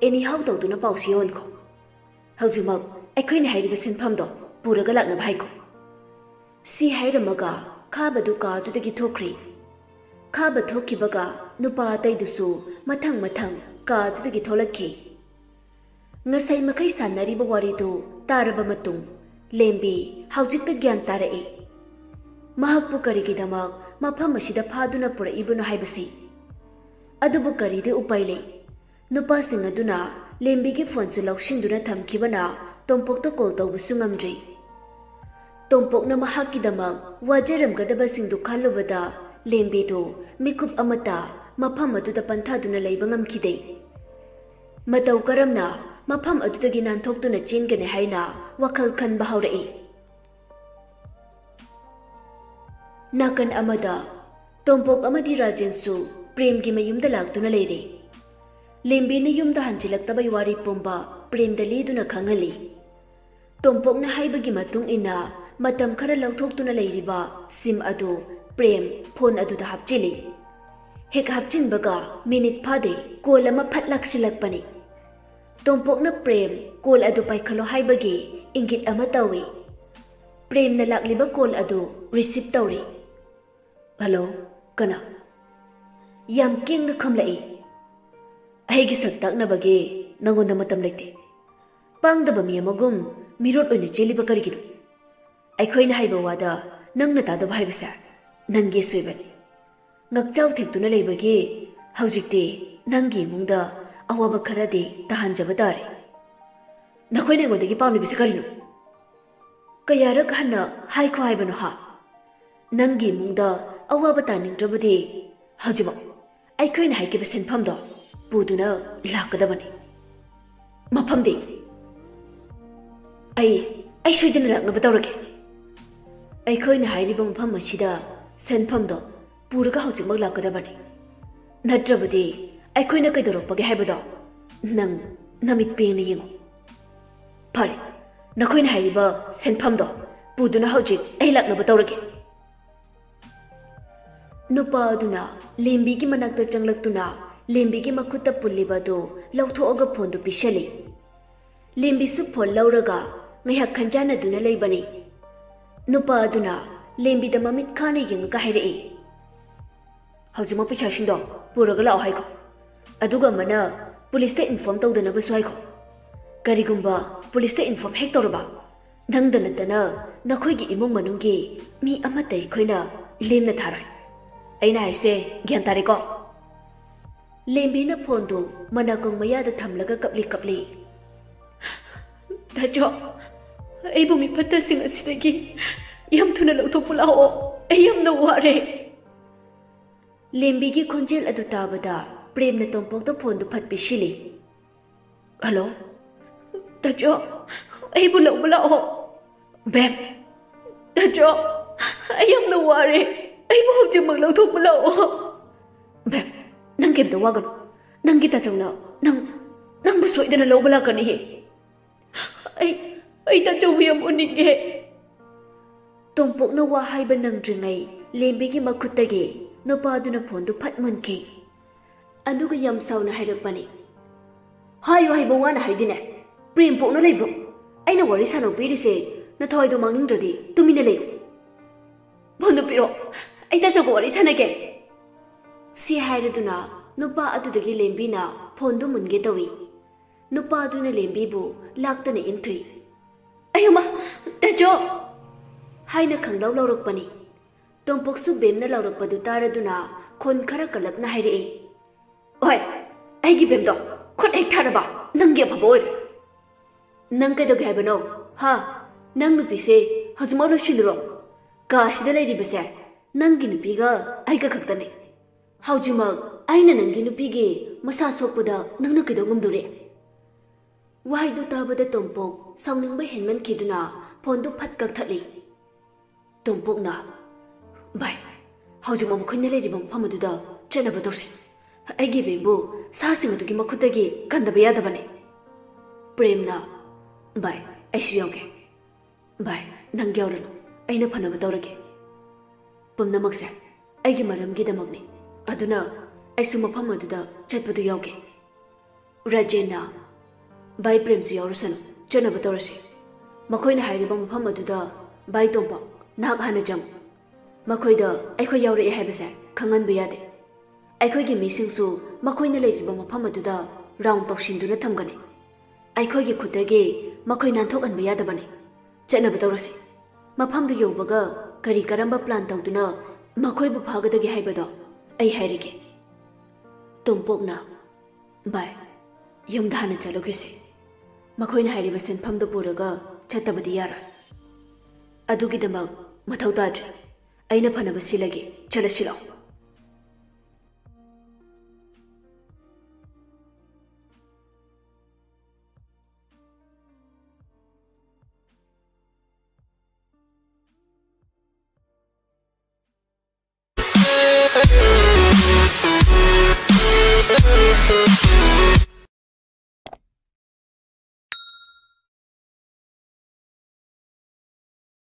anyhow ꯇꯧꯗꯨꯅ ꯄꯥꯎꯁꯤ ꯌꯧꯍꯟꯈꯣ꯫ ꯍꯧꯖꯤꯛꯃꯛ ꯑꯩꯈꯣꯏꯅ ꯍꯥꯏꯔꯤꯕ ꯁꯦꯟꯐꯝꯗꯣ ꯄꯨꯔꯒ ꯂꯥꯛꯅꯕ ꯍꯥꯏꯈꯣ꯫" ꯁꯤ ꯍꯥꯏꯔꯝꯃꯒ ꯈꯥꯕꯗꯨ ꯀꯥ ꯑꯗꯨꯗꯒꯤ ꯊꯣꯛꯈ꯭ꯔꯦ꯫ ꯈꯥꯕ ꯊꯣꯛꯈꯤꯕꯒ ꯅꯨꯄꯥ ꯑꯇꯩꯗꯨꯁꯨ ꯃꯊꯪ ꯃꯊꯪ ꯀꯥ ꯑꯗꯨꯗꯒꯤ ꯊꯣꯛꯂꯛꯈꯤ꯫ ꯉꯁꯥꯏ ꯃꯈꯩ ꯁꯥꯟꯅꯔꯤꯕ ꯋꯥꯔꯤꯗꯨ ꯇꯥꯔꯕ ꯃꯇꯨꯡ ꯂꯦꯝꯕꯤ ꯍꯧꯖꯤꯛꯇ ꯒ꯭ꯌꯥꯟ ꯇꯥꯔꯛꯏ꯫ ꯃꯍꯥꯛꯄꯨ ꯀꯔꯤꯒꯤꯗꯃꯛ ꯃꯐꯝ ꯑꯁꯤꯗ ꯐꯥꯗꯨꯅ ꯄꯨꯔꯛꯏꯕꯅꯣ ꯍꯥꯏꯕꯁꯤ꯫ ꯑꯗꯨꯕꯨ ꯀꯔꯤꯗꯤ ꯎꯄꯥꯏ ꯂꯩ? ꯅꯨꯄꯥꯁꯤꯡ ꯑꯗꯨꯅ ꯂꯦꯝꯕꯤꯒꯤ ꯐꯣꯟꯁꯨ ꯂꯧꯁꯤꯟꯗꯨꯅ ꯊꯝꯈꯤꯕꯅ ꯇꯣꯝꯄꯣꯛꯇ call ꯇꯧꯕꯁꯨ ꯉꯝꯗ꯭ꯔꯤ꯫ ꯇꯣꯝꯄꯣꯛꯅ ꯃꯍꯥꯛꯀꯤꯗꯃꯛ ꯋꯥꯖꯔꯝꯒꯗꯕꯁꯤꯡꯗꯨ ꯈꯜꯂꯨꯕꯗ ꯂꯦꯝꯕꯤꯗꯨ ꯃꯤꯀꯨꯞ ꯑꯃꯠꯇ ꯃꯐꯝ ꯑꯗꯨꯗ ꯄꯟꯊꯥꯗꯨꯅ ꯂꯩꯕ ꯉꯝꯈꯤꯗꯦ꯫ ꯃꯇꯧ ꯀꯔꯝꯅ ꯃꯐꯝ ꯑꯗꯨꯗꯒꯤ ꯅꯥꯟꯊꯣꯛꯇꯨꯅ ꯆꯦꯟꯒꯅꯤ ꯍꯥꯏꯅ ꯋꯥꯈꯜ ꯈꯟꯕ ꯍꯧꯔꯛꯏ꯫ ꯅꯥꯀꯟ ꯑꯃꯗ ꯇꯣꯝꯄꯣꯛ ꯑꯃꯗꯤ ꯔꯥꯖꯦꯟꯁꯨ ꯄ꯭ꯔꯦꯝꯒꯤ ꯃꯌꯨꯝꯗ ꯂꯥꯛꯇꯨꯅ ꯂꯩꯔꯦ꯫ ꯂꯦꯝꯕꯤꯅ ꯌꯨꯝꯗ ꯍꯟꯖꯤꯜꯂꯛꯇꯕꯩ ꯋꯥꯔꯤ ꯄꯨꯝꯕ ꯄ꯭ꯔꯦꯝꯗ ꯂꯤꯗꯨꯅ ꯈꯪꯍꯜꯂꯤ꯫ ꯇꯣꯝꯄꯣꯛꯅ ꯍꯥꯏꯕꯒꯤ ꯃꯇꯨꯡ ꯏꯟꯅ ꯃꯇꯝ ꯈꯔ ꯂꯧꯊꯣꯛꯇꯨꯅ ꯂꯩꯔꯤꯕ ꯁꯤꯝ ꯑꯗꯨ ꯄ꯭ꯔꯦꯝ ꯐꯣꯟ ꯑꯗꯨꯗ ꯍꯥꯞꯆꯤꯜꯂꯤ꯫ ꯍꯦꯛ ꯍꯥꯞꯆꯤꯟꯕꯒ ꯃꯤꯅꯤꯠ ꯐꯥꯗꯦ, ꯀꯣꯜ ꯑꯃ ꯐꯠ ꯂꯥꯛꯁꯤꯜꯂꯛꯄꯅꯤ꯫ ꯇꯣꯝꯄꯣꯛꯅ ꯄ꯭ꯔꯦꯝ ꯀꯣꯜ ꯑꯗꯨ ꯄꯥꯏꯈꯠꯂꯣ ꯍꯥꯏꯕꯒꯤ ꯏꯪꯒꯤꯠ ꯑꯃ ꯇꯧꯏ꯫ ꯄ꯭ꯔꯦꯝꯅ ꯂꯥꯛꯂꯤꯕ ꯀꯣꯜ ꯑꯗꯨ ꯔꯤꯁꯤꯞ ꯇꯧꯔꯤ꯫ "ꯍꯜꯂꯣ, ꯀꯅꯥ?" ꯌꯥꯝ ꯀꯦꯡꯅ ꯈꯨꯝꯂꯛꯏ꯫ "ꯑꯩꯒꯤ ꯁꯛ ꯇꯥꯛꯅꯕꯒꯤ ꯅꯉꯣꯟꯗ ꯃꯇꯝ ꯂꯩꯇꯦ꯫ ꯄꯥꯡꯗꯕ ꯃꯤ ꯑꯃꯒꯨꯝ ꯃꯤꯔꯣꯠ ꯑꯣꯏꯅ ꯆꯦꯜꯂꯤꯕ ꯀꯔꯤꯒꯤꯅꯣ? ꯑꯩꯈꯣꯏꯅ ꯍꯥꯏꯕ ꯋꯥꯗ ꯅꯪꯅ ꯇꯥꯗꯕ ꯍꯥꯏꯕꯁꯦ ꯅꯪꯒꯤ ꯑꯁꯣꯏꯕꯅꯤ꯫ ꯉꯛꯆꯥꯎ ꯊꯦꯛꯇꯨꯅ ꯂꯩꯕꯒꯤ ꯍꯧꯖꯤꯛꯇꯤ ꯅꯪꯒꯤ ꯏꯃꯨꯡꯗ ꯑꯋꯥꯕ ꯈꯔꯗꯤ ꯇꯥꯍꯟꯖꯕ ꯇꯥꯔꯦ꯫ ꯅꯈꯣꯏꯅ ꯑꯩꯉꯣꯟꯗꯒꯤ ꯄꯥꯝꯂꯤꯕꯁꯤ ꯀꯔꯤꯅꯣ? ꯀꯌꯥꯔꯛ ꯍꯟꯅ ꯍꯥꯏꯈꯣ ꯍꯥꯏꯕꯅꯣ ꯍꯥ? ꯅꯪꯒꯤ ꯏꯃꯨꯡꯗ ꯑꯋꯥꯕ ꯇꯥꯅꯤꯡꯗ꯭ꯔꯕꯗꯤ ꯍꯧꯖꯤꯛꯃꯛ ꯑꯩꯈꯣꯏꯅ ꯍꯥꯏꯈꯤꯕ ꯁꯦꯟꯐꯝꯗꯣ ꯄꯨꯗꯨꯅ ꯂꯥꯛꯀꯗꯕꯅꯤ꯫ ꯃꯐꯝꯗꯤ ꯑꯩ, ꯑꯩ ꯁꯣꯏꯗꯅ ꯂꯥꯛꯅꯕ ꯇꯧꯔꯒꯦ꯫ ꯑꯩꯈꯣꯏꯅ ꯍꯥꯏꯔꯤꯕ ꯃꯐꯝ ꯑꯁꯤꯗ ꯁꯦꯟꯐꯝꯗꯣ ꯄꯨꯔꯒ ꯍꯧꯖꯤꯛꯃꯛ ꯂꯥꯛꯀꯗꯕꯅꯤ꯫ ꯅꯠꯇ꯭ꯔꯕꯗꯤ ꯑꯩꯈꯣꯏꯅ ꯀꯩꯗꯧꯔꯛꯄꯒꯦ ꯍꯥꯏꯕꯗꯣ ꯅꯪ ꯅꯃꯤꯠ ꯄꯦꯡꯅ ꯌꯦꯡꯉꯨ꯫ ꯐꯔꯦ, ꯅꯈꯣꯏꯅ ꯍꯥꯏꯔꯤꯕ ꯁꯦꯟꯐꯝꯗꯣ ꯄꯨꯗꯨꯅ ꯍꯧꯖꯤꯛ ꯑꯩ ꯂꯥꯛꯅꯕ ꯇꯧꯔꯒꯦ꯫" ꯅꯨꯄꯥ ꯑꯗꯨꯅ ꯂꯦꯝꯕꯤꯒꯤ ꯃꯅꯥꯛꯇ ꯆꯪꯂꯛꯇꯨꯅ ꯂꯦꯝꯕꯤꯒꯤ ꯃꯈꯨꯠꯇ ꯄꯨꯜꯂꯤꯕ ꯑꯗꯨ ꯂꯧꯊꯣꯛꯑꯒ ꯐꯣꯟꯗꯨ ꯄꯤꯁꯜꯂꯤ꯫ ꯂꯦꯝꯕꯤꯁꯨ ꯐꯣꯟ ꯂꯧꯔꯒ ꯉꯥꯏꯍꯥꯛ ꯈꯟꯖꯥꯟꯅꯗꯨꯅ ꯂꯩꯕꯅꯤ꯫ ꯅꯨꯄꯥ ꯑꯗꯨꯅ ꯂꯦꯝꯕꯤꯗ ꯃꯃꯤꯠ ꯈꯥꯅ ꯌꯦꯡꯉꯒ ꯍꯥꯏꯔꯛꯏ, "ꯍꯧꯖꯤꯛꯃꯛ ꯄꯩꯁꯥꯁꯤꯡꯗꯣ ꯄꯨꯔꯒ ꯂꯥꯛꯑꯣ ꯍꯥꯏꯈꯣ꯫ ꯑꯗꯨꯒ ꯑꯃꯅ ꯄꯨꯂꯤꯁꯇ ꯏꯟꯐꯣꯔꯝ ꯇꯧꯗꯅꯕꯁꯨ ꯍꯥꯏꯈꯣ꯫ ꯀꯔꯤꯒꯨꯝꯕ ꯄꯨꯂꯤꯁꯇ ꯏꯟꯐꯣꯔꯝ ꯍꯦꯛ ꯇꯧꯔꯕ, ꯅꯪꯗ ꯅꯠꯇꯅ ꯅꯈꯣꯏꯒꯤ ꯏꯃꯨꯡ ꯃꯅꯨꯡꯒꯤ ꯃꯤ ꯑꯃꯠꯇ ꯑꯩꯈꯣꯏꯅ ꯂꯦꯝꯅ ꯊꯥꯔꯣꯏ꯫ ꯑꯩꯅ ꯍꯥꯏꯁꯦ ꯒ꯭ꯌꯥꯟ ꯇꯥꯔꯦꯀꯣ?" ꯂꯦꯝꯕꯤꯅ ꯐꯣꯟꯗꯨ ꯃꯅꯥꯀꯣꯡ ꯃꯌꯥꯗ ꯊꯝꯂꯒ ꯀꯞꯂꯤ ꯀꯞꯂꯤ꯫ "ꯇꯥꯖꯣ, ꯑꯩꯕꯨ ꯃꯤꯐꯠꯇꯁꯤꯡ ꯑꯁꯤꯗꯒꯤ ꯌꯥꯝ ꯊꯨꯅ ꯂꯧꯊꯣꯛꯄ ꯂꯥꯛꯑꯣ꯫ ꯑꯩ ꯌꯥꯝꯅ ꯋꯥꯔꯦ꯫ ꯂꯦꯝꯕꯤꯒꯤ ꯈꯣꯟꯖꯦꯜ ꯑꯗꯨ ꯇꯥꯕꯗ ꯄ꯭ꯔꯦꯝꯅ ꯇꯣꯝꯄꯣꯛꯇ ꯐꯣꯟꯗꯨ ꯐꯠ ꯄꯤꯁꯤꯜꯂꯤ꯫ "ꯍꯜꯂꯣ, ꯇꯥꯆꯧ, ꯑꯩꯕꯨ ꯂꯧꯕ ꯂꯥꯛꯑꯣ꯫" "ꯕꯦꯝ, ꯇꯥꯆꯧ, ꯑꯩ ꯌꯥꯝꯅ ꯋꯥꯔꯦ꯫ ꯑꯩꯕꯨ ꯍꯧꯖꯤꯛꯃꯛ ꯂꯧꯊꯣꯛꯄ ꯂꯥꯛꯑꯣ꯫" "ꯕꯦꯝ, ꯅꯪ ꯀꯩꯝꯇ ꯋꯥꯒꯅꯨ꯫ ꯅꯪꯒꯤ ꯇꯥꯆꯧꯅ ꯅꯪ, ꯅꯪꯕꯨ ꯁꯣꯏꯗꯅ ꯂꯧꯕ ꯂꯥꯛꯀꯅꯤꯌꯦ꯫ ꯑꯩ, ꯑꯩ ꯇꯥꯆꯧꯕꯨ ꯌꯥꯝ ꯎꯅꯤꯡꯉꯦ꯫" ꯇꯣꯝꯄꯣꯛꯅ ꯋꯥ ꯍꯥꯏꯕ ꯅꯪꯗ꯭ꯔꯤꯉꯩ ꯂꯦꯝꯕꯤꯒꯤ ꯃꯈꯨꯠꯇꯒꯤ ꯅꯨꯄꯥꯗꯨꯅ ꯐꯣꯟꯗꯨ ꯐꯠ ꯃꯨꯟꯈꯤ꯫ ꯑꯗꯨꯒ ꯌꯥꯝ ꯁꯥꯎꯅ ꯍꯥꯏꯔꯛꯄꯅꯤ꯫ "ꯍꯥꯏꯌꯨ ꯍꯥꯏꯕ ꯋꯥꯅ ꯍꯥꯏꯗꯤꯅꯦ, ꯄ꯭ꯔꯦꯝ ꯄꯣꯛꯅ ꯂꯩꯕ꯭ꯔꯣ? ꯑꯩꯅ ꯋꯥꯔꯤ ꯁꯥꯟꯅꯧ ꯄꯤꯔꯤꯁꯦ, ꯅꯊꯋꯥꯏꯗꯣ ꯃꯥꯡꯅꯤꯡꯗ꯭ꯔꯗꯤ ꯇꯨꯃꯤꯟꯅ ꯂꯩꯌꯨ꯫ ꯐꯣꯟꯗꯨ ꯄꯤꯔꯛꯑꯣ, ꯑꯩ ꯇꯥꯆꯧꯒ ꯋꯥꯔꯤ ꯁꯥꯟꯅꯒꯦ꯫" ꯁꯤ ꯍꯥꯏꯔꯗꯨꯅ ꯅꯨꯄꯥ ꯑꯗꯨꯗꯒꯤ ꯂꯦꯝꯕꯤꯅ ꯐꯣꯟꯗꯨ ꯃꯨꯟꯒꯦ ꯇꯧꯏ꯫ ꯅꯨꯄꯥꯗꯨꯅ ꯂꯦꯝꯕꯤꯕꯨ ꯂꯥꯛꯇꯅ ꯏꯟꯊꯨꯏ꯫ "ꯑꯌꯣꯃ, ꯇꯥꯆꯧ!" ꯍꯥꯏꯅ ꯈꯪꯂꯥꯎ ꯂꯥꯎꯔꯛꯄꯅꯤ꯫ ꯇꯣꯝꯄꯣꯛꯁꯨ ꯕꯦꯝꯅ ꯂꯥꯎꯔꯛꯄꯗꯨ ꯇꯥꯔꯗꯨꯅ ꯈꯣꯟ ꯈꯔ ꯀꯜꯂꯞꯅ ꯍꯥꯏꯔꯛꯏ꯫ "ꯍꯣꯏ, ꯑꯩꯒꯤ ꯕꯦꯝꯗꯣ ꯈꯨꯠ ꯍꯦꯛ ꯊꯥꯔꯕ ꯅꯪꯒꯤ ꯑꯐꯕ ꯑꯣꯏꯔꯦ꯫" "ꯅꯪ ꯀꯩꯗꯧꯒꯦ ꯍꯥꯏꯕꯅꯣ? ꯍꯥ? ꯅꯪ ꯅꯨꯄꯤꯁꯦ ꯍꯧꯖꯤꯛꯃꯛ ꯂꯣꯏꯁꯤꯜꯂꯨꯔꯣ꯫ ꯀꯥ ꯑꯁꯤꯗ ꯂꯩꯔꯤꯕꯁꯦ ꯅꯪꯒꯤ ꯅꯨꯄꯤꯒ ꯑꯩꯒ ꯈꯛꯇꯅꯤ꯫ ꯍꯧꯖꯤꯛꯃꯛ ꯑꯩꯅ ꯅꯪꯒꯤ ꯅꯨꯄꯤꯒꯤ ꯃꯁꯥ ꯁꯣꯛꯄꯗ ꯅꯪꯅ ꯀꯩꯗꯧ ꯉꯝꯗꯣꯔꯤ?" ꯋꯥꯍꯩꯗꯨ ꯇꯥꯕꯗ ꯇꯣꯝꯄꯣꯛ ꯁꯥꯎꯅꯤꯡꯕ ꯍꯦꯟꯃꯟꯈꯤꯗꯨꯅ ꯐꯣꯟꯗꯨ ꯐꯠ ꯀꯛꯊꯠꯂꯤ꯫ ꯇꯣꯝꯄꯣꯛꯅ, "ꯚꯥꯏ, ꯍꯧꯖꯤꯛꯃꯛ ꯃꯈꯣꯏꯅ ꯂꯩꯔꯤꯕ ꯃꯐꯝ ꯑꯗꯨꯗ ꯆꯠꯅꯕ ꯇꯧꯁꯤ꯫ ꯑꯩꯒꯤ ꯕꯦꯝꯕꯨ ꯁꯥꯁꯤꯡ ꯑꯗꯨꯒꯤ ꯃꯈꯨꯠꯇꯒꯤ ꯀꯟꯗꯕ ꯌꯥꯗꯕꯅꯤ꯫" ꯄ꯭ꯔꯦꯝꯅ, "ꯚꯥꯏ, ꯑꯩꯁꯨ ꯌꯥꯎꯒꯦ꯫" "ꯚꯥꯏ, ꯅꯪ ꯌꯥꯎꯔꯅꯨ, ꯑꯩꯅ ꯐꯅꯕ ꯇꯧꯔꯒꯦ꯫ ꯄꯨꯝꯅꯃꯛꯁꯦ ꯑꯩꯒꯤ ꯃꯔꯝꯒꯤꯗꯃꯛꯅꯤ, ꯑꯗꯨꯅ ꯑꯩꯁꯨ ꯃꯐꯝ ꯑꯗꯨꯗ ꯆꯠꯄꯗꯨ ꯌꯥꯎꯒꯦ꯫" ꯔꯥꯖꯦꯟꯅ, "ꯚꯥꯏ ꯄ꯭ꯔꯦꯝꯁꯨ ꯌꯥꯎꯔꯁꯅꯨ, ꯆꯠꯅꯕ ꯇꯧꯔꯁꯤ꯫ ꯃꯈꯣꯏꯅ ꯍꯥꯏꯔꯤꯕ ꯃꯐꯝ ꯑꯗꯨꯗ ꯚꯥꯏ ꯇꯣꯝꯄꯣꯛ, ꯅꯍꯥꯛ ꯍꯥꯟꯅ ꯆꯪꯉꯨ꯫ ꯃꯈꯣꯏꯗ ꯑꯩꯈꯣꯏ ꯌꯥꯎꯔꯛꯑꯦ ꯍꯥꯏꯕꯁꯦ ꯈꯪꯍꯟꯕ ꯌꯥꯗꯦ꯫ ꯑꯩꯈꯣꯏꯒꯤ ꯃꯤꯁꯤꯡꯁꯨ ꯃꯈꯣꯏꯅ ꯂꯩꯔꯤꯕ ꯃꯐꯝ ꯑꯗꯨꯗ ꯔꯥꯎꯟ ꯇꯧꯁꯤꯟꯗꯨꯅ ꯊꯝꯒꯅꯤ꯫ ꯑꯩꯈꯣꯏꯒꯤ ꯈꯨꯠꯇꯒꯤ ꯃꯈꯣꯏ ꯅꯥꯟꯊꯣꯛꯍꯟꯕ ꯌꯥꯗꯕꯅꯤ꯫ ꯆꯠꯅꯕ ꯇꯧꯔꯁꯤ꯫ ꯃꯐꯝꯗꯨ ꯌꯧꯕꯒ ꯀꯔꯤ ꯀꯔꯝꯕ ꯄ꯭ꯂꯥꯟ ꯇꯧꯗꯨꯅ ꯃꯈꯣꯏꯕꯨ ꯐꯥꯒꯗꯒꯦ ꯍꯥꯏꯕꯗꯣ ꯑꯩ ꯍꯥꯏꯔꯒꯦ꯫" ꯇꯣꯝꯄꯣꯛꯅ, "ꯚꯥꯏ, ꯌꯨꯝꯗ ꯍꯥꯟꯅ ꯆꯠꯂꯨꯈꯤꯁꯤ꯫ ꯃꯈꯣꯏꯅ ꯍꯥꯏꯔꯤꯕ ꯁꯦꯟꯐꯝꯗꯨ ꯄꯨꯔꯒ ꯆꯠꯇꯕꯗꯤ ꯌꯥꯔꯣꯏ꯫ ꯑꯗꯨꯒꯤꯗꯃꯛ ꯃꯊꯧ ꯇꯥꯗ꯭ꯔꯦ꯫ ꯑꯩꯅ ꯐꯅꯕ ꯁꯤꯜꯂꯒꯦ꯫ ꯆꯠꯂꯁꯤꯔꯣ?